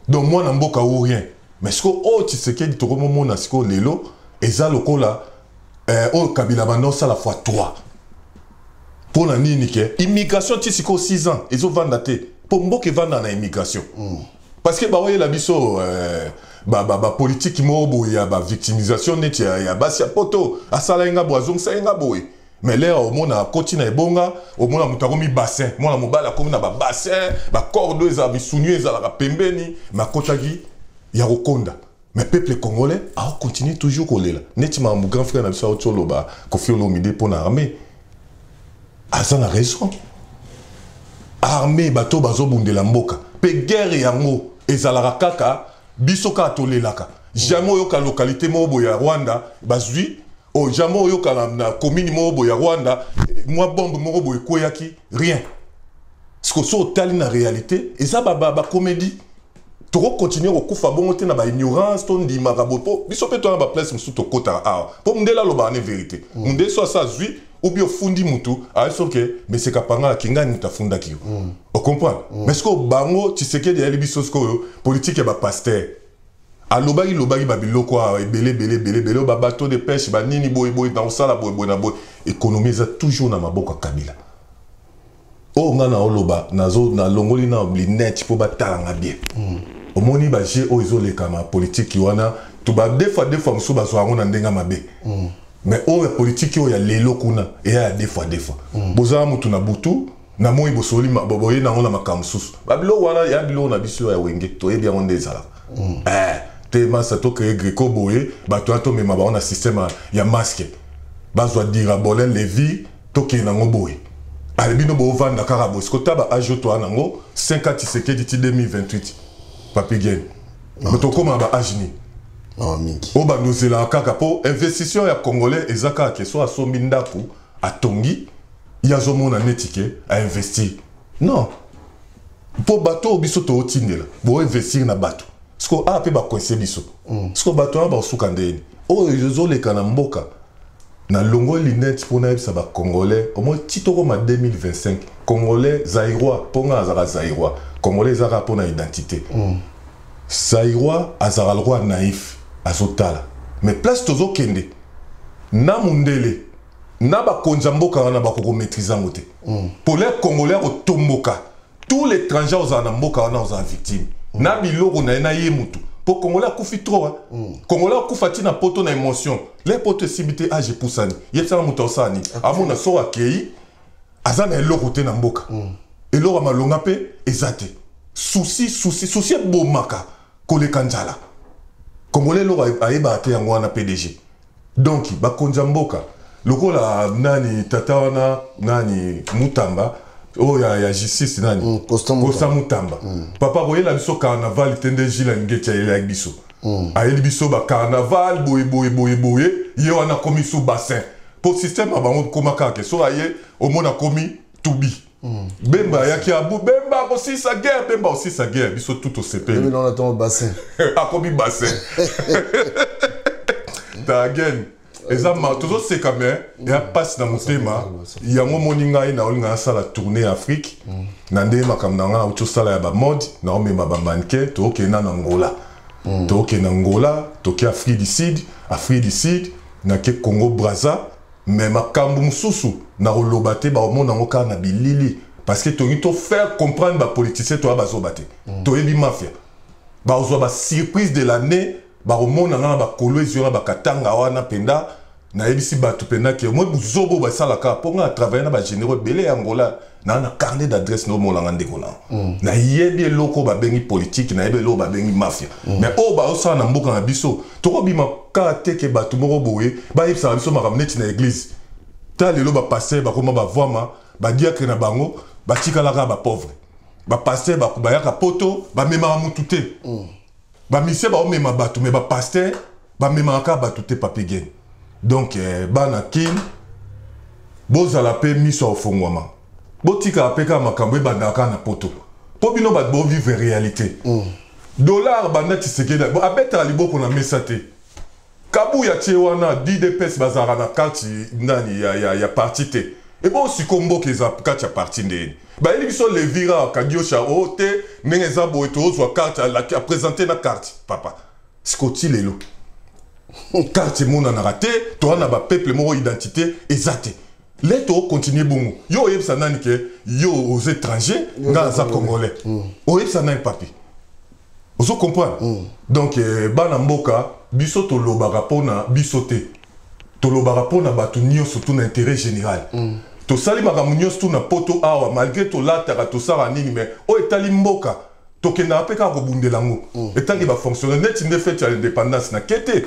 Donc mwana mboka ou rien. Mais sikoyo oyo Tshisekedi tokomomona sikoyo lelo eza lokola oyo Kabila banda osala fois 3. Mpo na nini ke immigration ti sikoyo 6 ans ezovanda te, mpo mboka evanda na immigration parce que baoyela biso bapolitike moko boye ya bavictimisation neti ya basi ya poto, asala ye nga boye, azongisa ye nga boye. Mais lere omona akoti na ebonga, omona moto akomi bassin, mwana mobali akomi na babassin, bacorde ezala misuni ezalaka pembeni, mais akotaki ya kokonda. Mais peuple congolais aocontinue toujours kolela neti makambo grand frère na biso auti oloba, Kofi Olomide, mpo na armée. Aza na raison. Armée, bato bazobundela mboka, mpe guerre yango ezalaka kaka biso kaka tolelaka. Jamais oyoka localité moko boye ya Rwanda bazwi oyo, jamais oyoka na commune moko boye ya Rwanda mwa bombe moko boye ekweyaki, rien. Siko so otali na réalité, eza bacomédie. Tokokontinue kokufa bongo te na baignorance. Tondimaka boye mpo biso mpe toza na baplace mosusu tokotaka awa, mpo mondele alobaka ne vérité. Mondele so asa azwi ubi ofundi mutu, ayi soke monsieur Kapanga akingani mutu afundaki yo, ocomprendre. Mais sikoyo bango Tshisekedi ayeli biso sikoyo politique ya bapasteur. Alobaki lobaki babiloko awa ebele ebele ebele ebele, oyo babateau de pêche, banini boye boye, na kosala boye boye na boye. Économie eza toujours na maboko ya Kabila. Oyo nga na oloba, nazo nalongoli na lunette mpo batala nga bien. Omoni baje oyo ezolekama, politiki wana to ba deux fois deux fois mosusu bazwa yango na ndenge ya mabe. Mais oyo ya politiki oyo ya lelo kuna eya ya deux fois deux fois. Bozala mutu na butu na moi, bosoli boye nango na makambo mosusu. Babiloko wana ya biloko na biso ya wenge, toyebi yango nde ezalaka. Te masa tocrée greco boye, bato wana tomema bango na système ya masque, bazwa dirabolin levi, tokende nango boye. Ale bino bovanda kaka boye. Siko ta ba age oyo toa nango, 5 ans Tshisekedi ti 2028, Papi Gen, mais tokóma na ba age nini oyo bandozelaka kaka mpo investisseur ya congolais eza kaka ke so asombi ndako, atongi, ye azomona neti ke ainvestir. Non, mpo bato oyo biso tootindela boinvestir na bato, siko awa mpe bakoinse biso. Siko bato wana bakosuka ndeni? Oyo ezoleka na mboka, nalongoli lunette mpo nayebisa bacongolais omoi ti tokoma 2025, congolais zaïrois, mpo nga azalaka zaïrois, congolais eza kaka mpo na identité. Zaïrois azalaka lokola naïf, azotala. Mais place tozokende na mundele na bakonzi ya mboka wana, bakokomaîtrise yango te. Pour les congolais akotomboka, tout l'étranger ozala na mboka wana ozala victime na biloko na ye na ye mutu, mpo congolais akufi trop, hein. Congolais akufa ntina poto na émotion le poto esimbi te, age epusani, yebisaka moto aosala nini, amona soko akei aza na eloko te na mboka, eloko ya malonga mpe eza te. Souci, souci, souci ebomaka koleka nzala. Congolais eloko ayebaka te yango wana. PDG, donc bakonzi ya mboka lokola nani, tata wana nani, Mutamba oyo ya justice nani, Constant Mutamba. Papa koyela biso carnaval te nde Gila Ngeti ayelaki biso. Ayeli biso bacarnaval boye boye boye boye, ye wana akomi su bassin po système ya bango koma kaka ke so aye omona akomi tubi. Bemba ayaki abu, Bemba akosisa guerre, Bemba akosisa guerre, biso tu tosepeli. Bassin. Akomi bassin. Tagen eza ma tozoseka, me eya mpasi na motema. Yango omoni ngai naolinga nasala tournée ya Afrique na ndenge makambo na ngai nauti osala ya bamode, naomema bamannequin, tookende na Angola, tookende Angola, toke Afrique du Sud, Afrique du Sud nake Congo Braza. Mais makambo mosusu nakoloba te, baomona yango kaka na bilili, parce que tolingi tofaire comprendre bapoliticien toya bazoba te. Toyebi mafia, bazwa basurprise de l'année, bakomona nga na bakolwezi wana, bakatanga wana mpenza. Nayebisi bato mpenza ke moi buzobo basalaka mpo nga na travaille na bagénéraux ebele ya Angola, naa na carnet d'adresse, naomonanga ndeko na nayebi eloko oyo babengi politique, nayebi eloko babengi mafia. Mais oyo baosala na mboka na biso, tokobima kaka te ke bato moko boye bayebisaka biso makambo neti na église. Ta lelo bapasteur bakoma bavwama, badiacre na bango batikalaka bapauvre. Bapasteur bayaka poto, bamemaka mutu te. Bamisie baomema bato, mais bapasteur bamemaka kaka bato te. Papi Gen, donc bana Kin, bozala mpe miso ya kofongwama, botikala mpe kaka makambo ebandaka kaka na poto, mpo bino bato bovivre réalité. Dollar banda Tshisekedi abetaka liboko na mesa te, Kabuya tie wana DDPS bazalaka na kati nani ya parti te. Ebo siko mboka eza kati ya parti ndeni bayeli biso levira kadiosha o te ndenge eza boye, tozwa carte aprésente na carte papa. Siko ti lelo carte emonanaka te. Toza na bapeuple moko identité eza te. Le tokocontinue bongo, yo oyebisa nani ke yo oza étranger, nga aza congolais? Oyebisa nani, papi? Ozo comprendre? Donc bana mboka, biso tolobaka mpona biso te, tolobaka mpona bato nyonso, tu na intérêt général. Tosali makambo nyonso tu na poto awa, malgré tolataka, tosala nini, mais oyo etali mboka, tokendaka mpe kaka kobundela yango. Etangi bafonctionnaire neti nde fête ya indépendance na ke te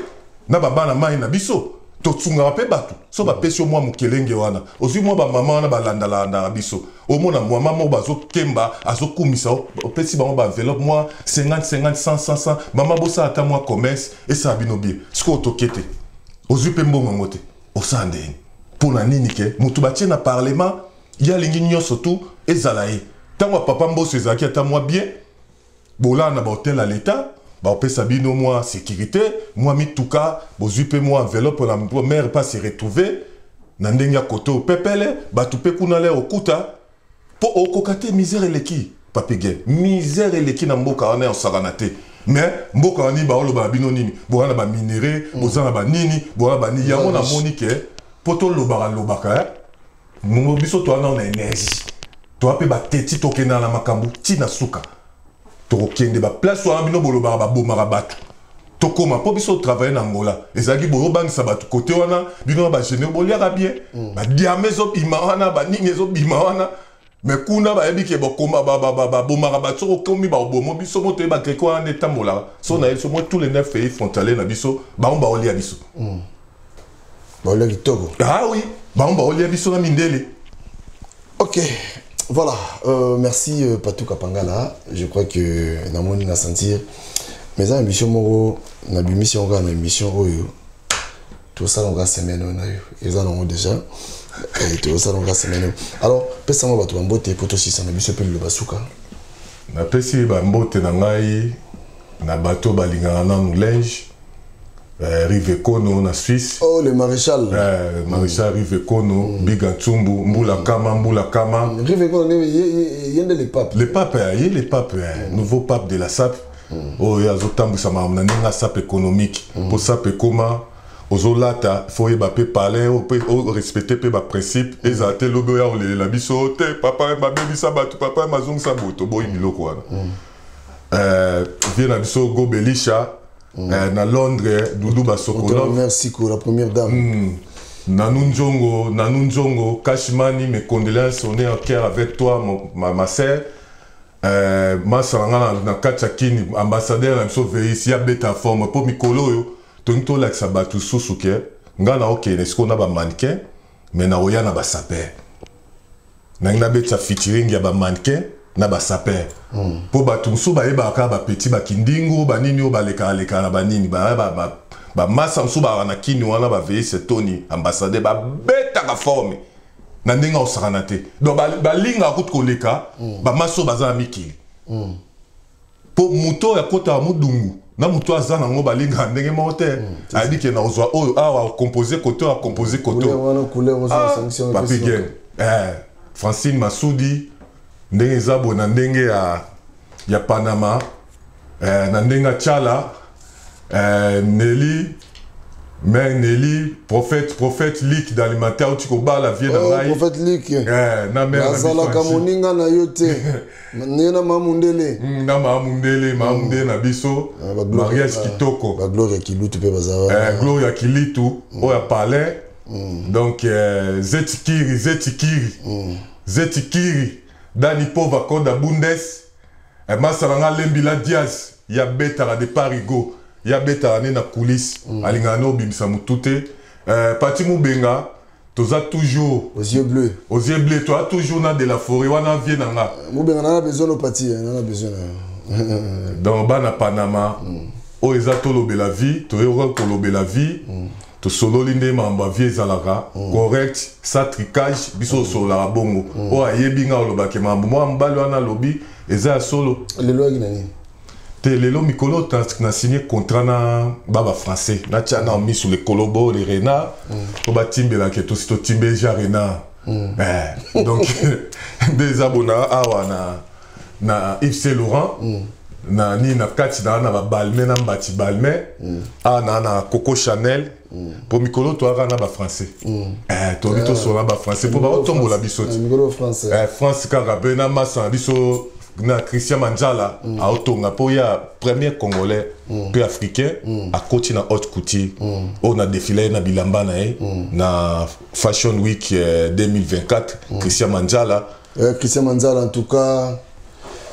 na babana mai na biso, tosungaka mpe bato. So bapesi yo mwa mokelenge wana, ozwi mwa bamama wana balandalandaka biso, omona mama moko bazokemba, azokumisa, opesi bango baenveloppe mwa 50 50, 100 100 100. Mama, bosala ata mwa commerce, esala bino bien. Sikoyo toke te, ozwi mpe mbongo yango te, osala ndeni? Mpo na nini ke moto batie na parlement, ye alingi nyonso tu ezala ye? Ntango ya papa Mboso ezalaki ata mwa bien, bolala na bahotel ya leta, baopesa bino mwa sécurité, mwa mituka, bozwi mpe mwa enveloppe na maire mpe se retrouver na ndenge ya kote opepele bato mpe kuna le okuta mpo okoka te. Misère eleki, papi Gen, misère eleki na mboka wana ya osakana te. Mais mboka wana baoloba na bino nini? Boza na baminerais, boza na banini, boza na banini. Yango namoni ke mpo tolobaka lobaka, biso toza nao na énergie, toza mpe bateti, tokendaka na makambo ntina suka, tokokende baplace wana bino bolobaka babomaka bato, tokóma. Mpo biso travaille na Angola, ezalaki boye, obangisa bato kote wana, bino na bagénéraux boliaka bien, badiamants ezobima wana, banini ezobima wana, mais kuna bayebi ke bakoma babomaka bato. Soki okomi, baboma biso. Mo toyeba kreke wana nde etambolaka. So nayebi so mo tous les neuf pays frontaliers na biso, bango baolia biso. Baolia kitoko. Ah oui, bango baolia biso na mindele. Ok, voilà. Merci Patou Kapangala. Je crois que namoni na sentir. Mais eza émission moko na bimisi yango kaka na émission oyo tosala yango semaine oyo na yo eza nango déjà, tosala yango semaine oyo. Alors pesanga bato bambote po tosisa na biso mpe liloba suka. Napesi bambote na ngai na bato balingaka nanu linge, Rive Kono na Suisse. Oh, le maréchal. Maréchal Rive Kono, Biga Ntsumbu, Mbula Kama, Mbula Kama. Rive Kono, ye nde le pape. Le pape, ye le pape, nouveau pape de la SAP. Oyo azotambwisa makambo na ndenge ya SAP économique. Mpo SAP ekoma ozolata, fo oyeba mpe parler, orespecte mpe baprincipe. Ezala te lobi oya kolelela biso te: "Papa babebisa bato, papa mazongisa boye." Toboyi biloko wana. Vie na biso Gobelisha na Londres, Dudu Basokolov. Merci pour la première dame. Nanou Nzongo, Nanou Nzongo, Kashmani, mes condoléances, on est en cœur avec toi, ma sœur. Masala nga na kati ya Kini, ambassadeur na biso Veisi ya beta forme, mpo mikolo oyo tolingi tolakisa bato susu ke nga na okende sikoyo na bamannequin, mais nakoya na basapeurs. Nangi nabetisa featuring ya bamannequin na basapeurs, mpo bato mosusu bayebaka kaka bapeti bakindingu banini oyo balekaka na banini, bamasa mosusu bazalaka na Kini wana, baveise Tony ambassadeur, babetaka forme na ndenge akosakana te. Donc balingaka kutu koleka bamasa oyo baza na mikili, mpo moto oyo akotaka modungu na moto aza nango balingaka ndenge moko te. Ayebi ke na kozwa oyo awa, akompose kote oyo, akompose kote. Papi Gen, Francine Masudi, ndenge eza boye na ndenge ya Panama, na ndenge ya Tchala, Nelly, mère Nelly, prophète Lik d'alimentaire, auti kobala vie na ngai. Prophète Lik. Na mère. Nazalaka moninga na yo te, ye na mama Mundele. Na mama Mundele, mama Mundele na biso, mariage kitoko. Bagloria Kilutu mpe baza. Gloria Kilitu oyo ya palais. Donc Zetikiri, Zetikiri, Zetikiri, Dani Pova Koda Bundes, masala nga Lembila Diaz ya betaka de Parigo, ya betaka nde na coulisse, alingaka nde obimisa motu te. Pati Mubenga, toza toujours aux yeux bleus. Aux yeux bleus, toza toujours na de la forêt wana, vie na nga. Mubenga nana besoin no pati, nana besoin na. Donc bana Panama, oyo eza tolobela vie, toyoka kolobela vie, tosololi nde makambo ya vie ezalaka correct, sa tricage. Biso tosololaka bongo. Oyo ayebi nga olobaki makambo mwa mobali wana alobi eza ya solo. Lelo ayaki na nini? Te, lelo mikolo na signé contrat na ba bafrançais, natia na misu lekolo bo le renard po batimbelaka tosi totimbe ja renard. Donc nde eza bona awa na Yves Saint Laurent. Na nini na kati na na babalme na mbati balme mm. awa na na coco chanel mpo mm. mikolo toyaka na bafrançais mm. eh, toyebi tosola bafrançais mpo baotombola biso ti eh, france kaka mpe na masa na biso na christian manzala mm. aotonga mpo ya premier congolais mpe mm. africain mm. akoti na haute couture mm. oyo na defile ye na bilamba na ye mm. na fashion week eh, 2024 mm. christian manzala eh, christian manzala en tout cas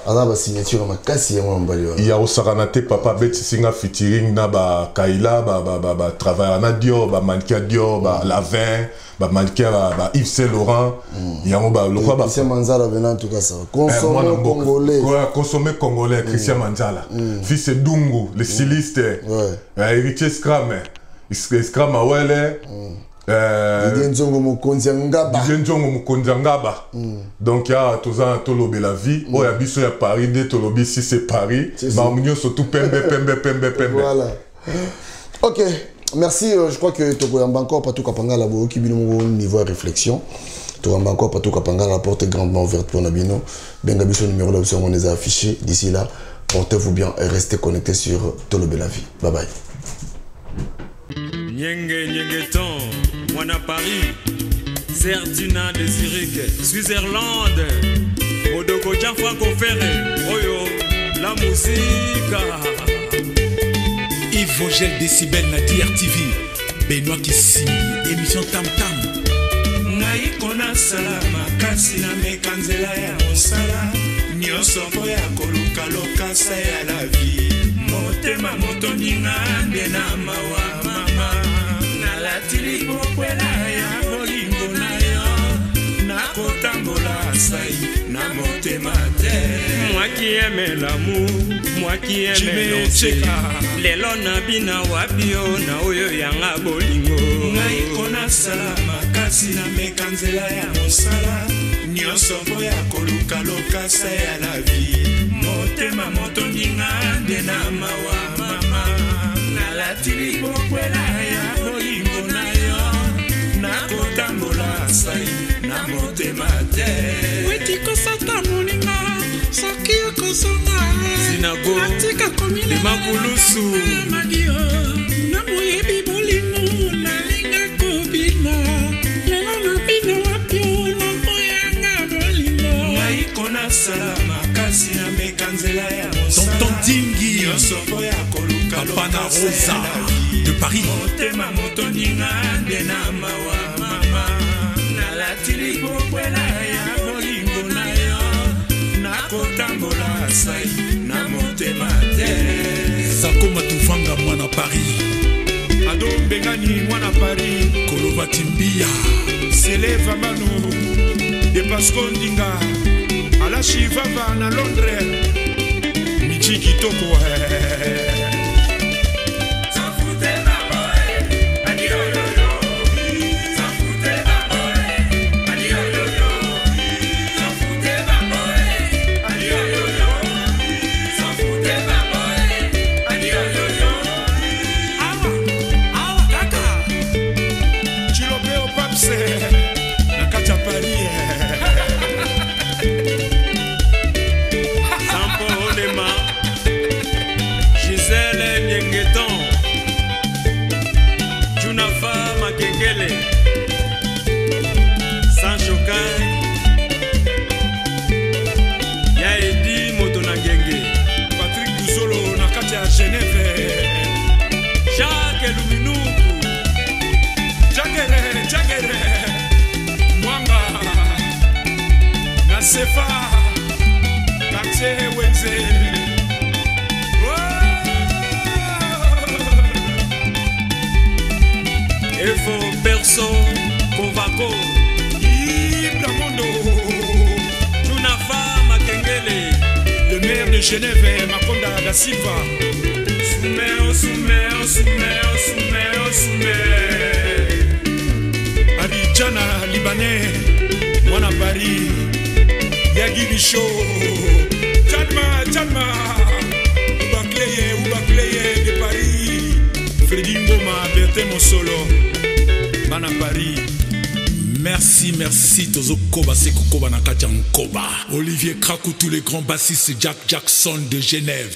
aza ba signature ya makasi ya mwana mobali wana ya kosakana te papa abetisi nga featuring na bakaila batravaillaka na dior bamannequin ya dior balavin bamannequin ba yves saint laurent mm. yango lokola Christian Manzala venant en tout cas ça consommer eh, congolais consommer congolais Christian mm. Manzala mm. fils Dungu le styliste ouais. héritier Scram Scram Awele Euh, Didier Nzongo mokonzi ya ngaba Didier Nzongo mokonzi ya ngaba mm. donc ya toza na tolobela vie mm. oyo ya biso ya Paris nde tolobi si c'est Paris makambo nyonso tout pembe pembe pembe pembe voilà ok merci euh, je crois que tokoyamba encore Patou Kapangala boyoki bino moko niveau ya réflexion tokoyamba encore Patou Kapangala la porte est grandement ouverte pour na bino benga biso numéro na biso yango eza affiché d'ici là portez-vous bien et restez connectés sur Tolobela vie bye bye Nyenge Nyengeton, Mwana Paris, Zerdina de Zurich, Switzerland, Modoko Gianfranco Ferre, Oyo, la musique. Yves Vogel Decibel na DRTV, Benoît Kisimbi, émission Tam Tam. ngai konasala makasi na meka nzela ya mosala nyonso mpo ya koluka lokasa ya lavi motema motondi nga nde na mawa mama nalati lipokwela ya bolingo na yo nakotambola sai na motema te moi qui aime l'amour moi qui aime danser lelo nabina wapi yo na oyo yanga bolingo ngai konasala makasi na meka nzela ya mosala nyonso mpo ya koluka lokasa ya la vie motema motondi nga nde na mawa mama nalati libokwela ya bolingo na yo nakotambola sai na motema te weti kosata moninga soki okozonga sinago atika komilemakulusu madio na moyebi bolingo nalinga kobina lelo nabina wapi na oyanga bolingo ngai konasala makasi na meka nzela ya Tonton Dingi nyonso mpo ya koluka Papa na Rosa de Paris motema motondi nga nde na mawa mama nalati libokwela ya bolingo na yo nakotambola sai na motema te Sakoma Tuvanga mwana Paris Ado Mbengani mwana Paris Kolova Timbia Sele Vamanu de Pasco Ndinga Alashi Vava na Londres Michi Kitoko eh. Chilopeo Paps na kati ya Paris Sampo Olema, Gisèle Nyengeton, Junafa Makengele, Sancho Kai, Ya Edi Moto na Ngenge, Patrick Buzolo na kati ya Genève Jacques Luminuku, Jagere Jagere Mwanga na Sefa quartier Wenze Evo Perso Kovako, Ibra Mondo Junafa Makengele, le maire de Genève Makonda da Silva Soumeo, Soumeo, Soumeo, Soumeo, Soumeo. Abidjana libanais mwana Paris Yagi Bicho Tchalma Tchalma Oubakleye Oubakleye de Paris Freddy Ngoma Bertin Mosolo bana Paris Merci, merci, Tozo Koba, Seko Koba na kati ya Nkoba. Olivier Krakou, tous les grands bassistes Jack Jackson de Genève.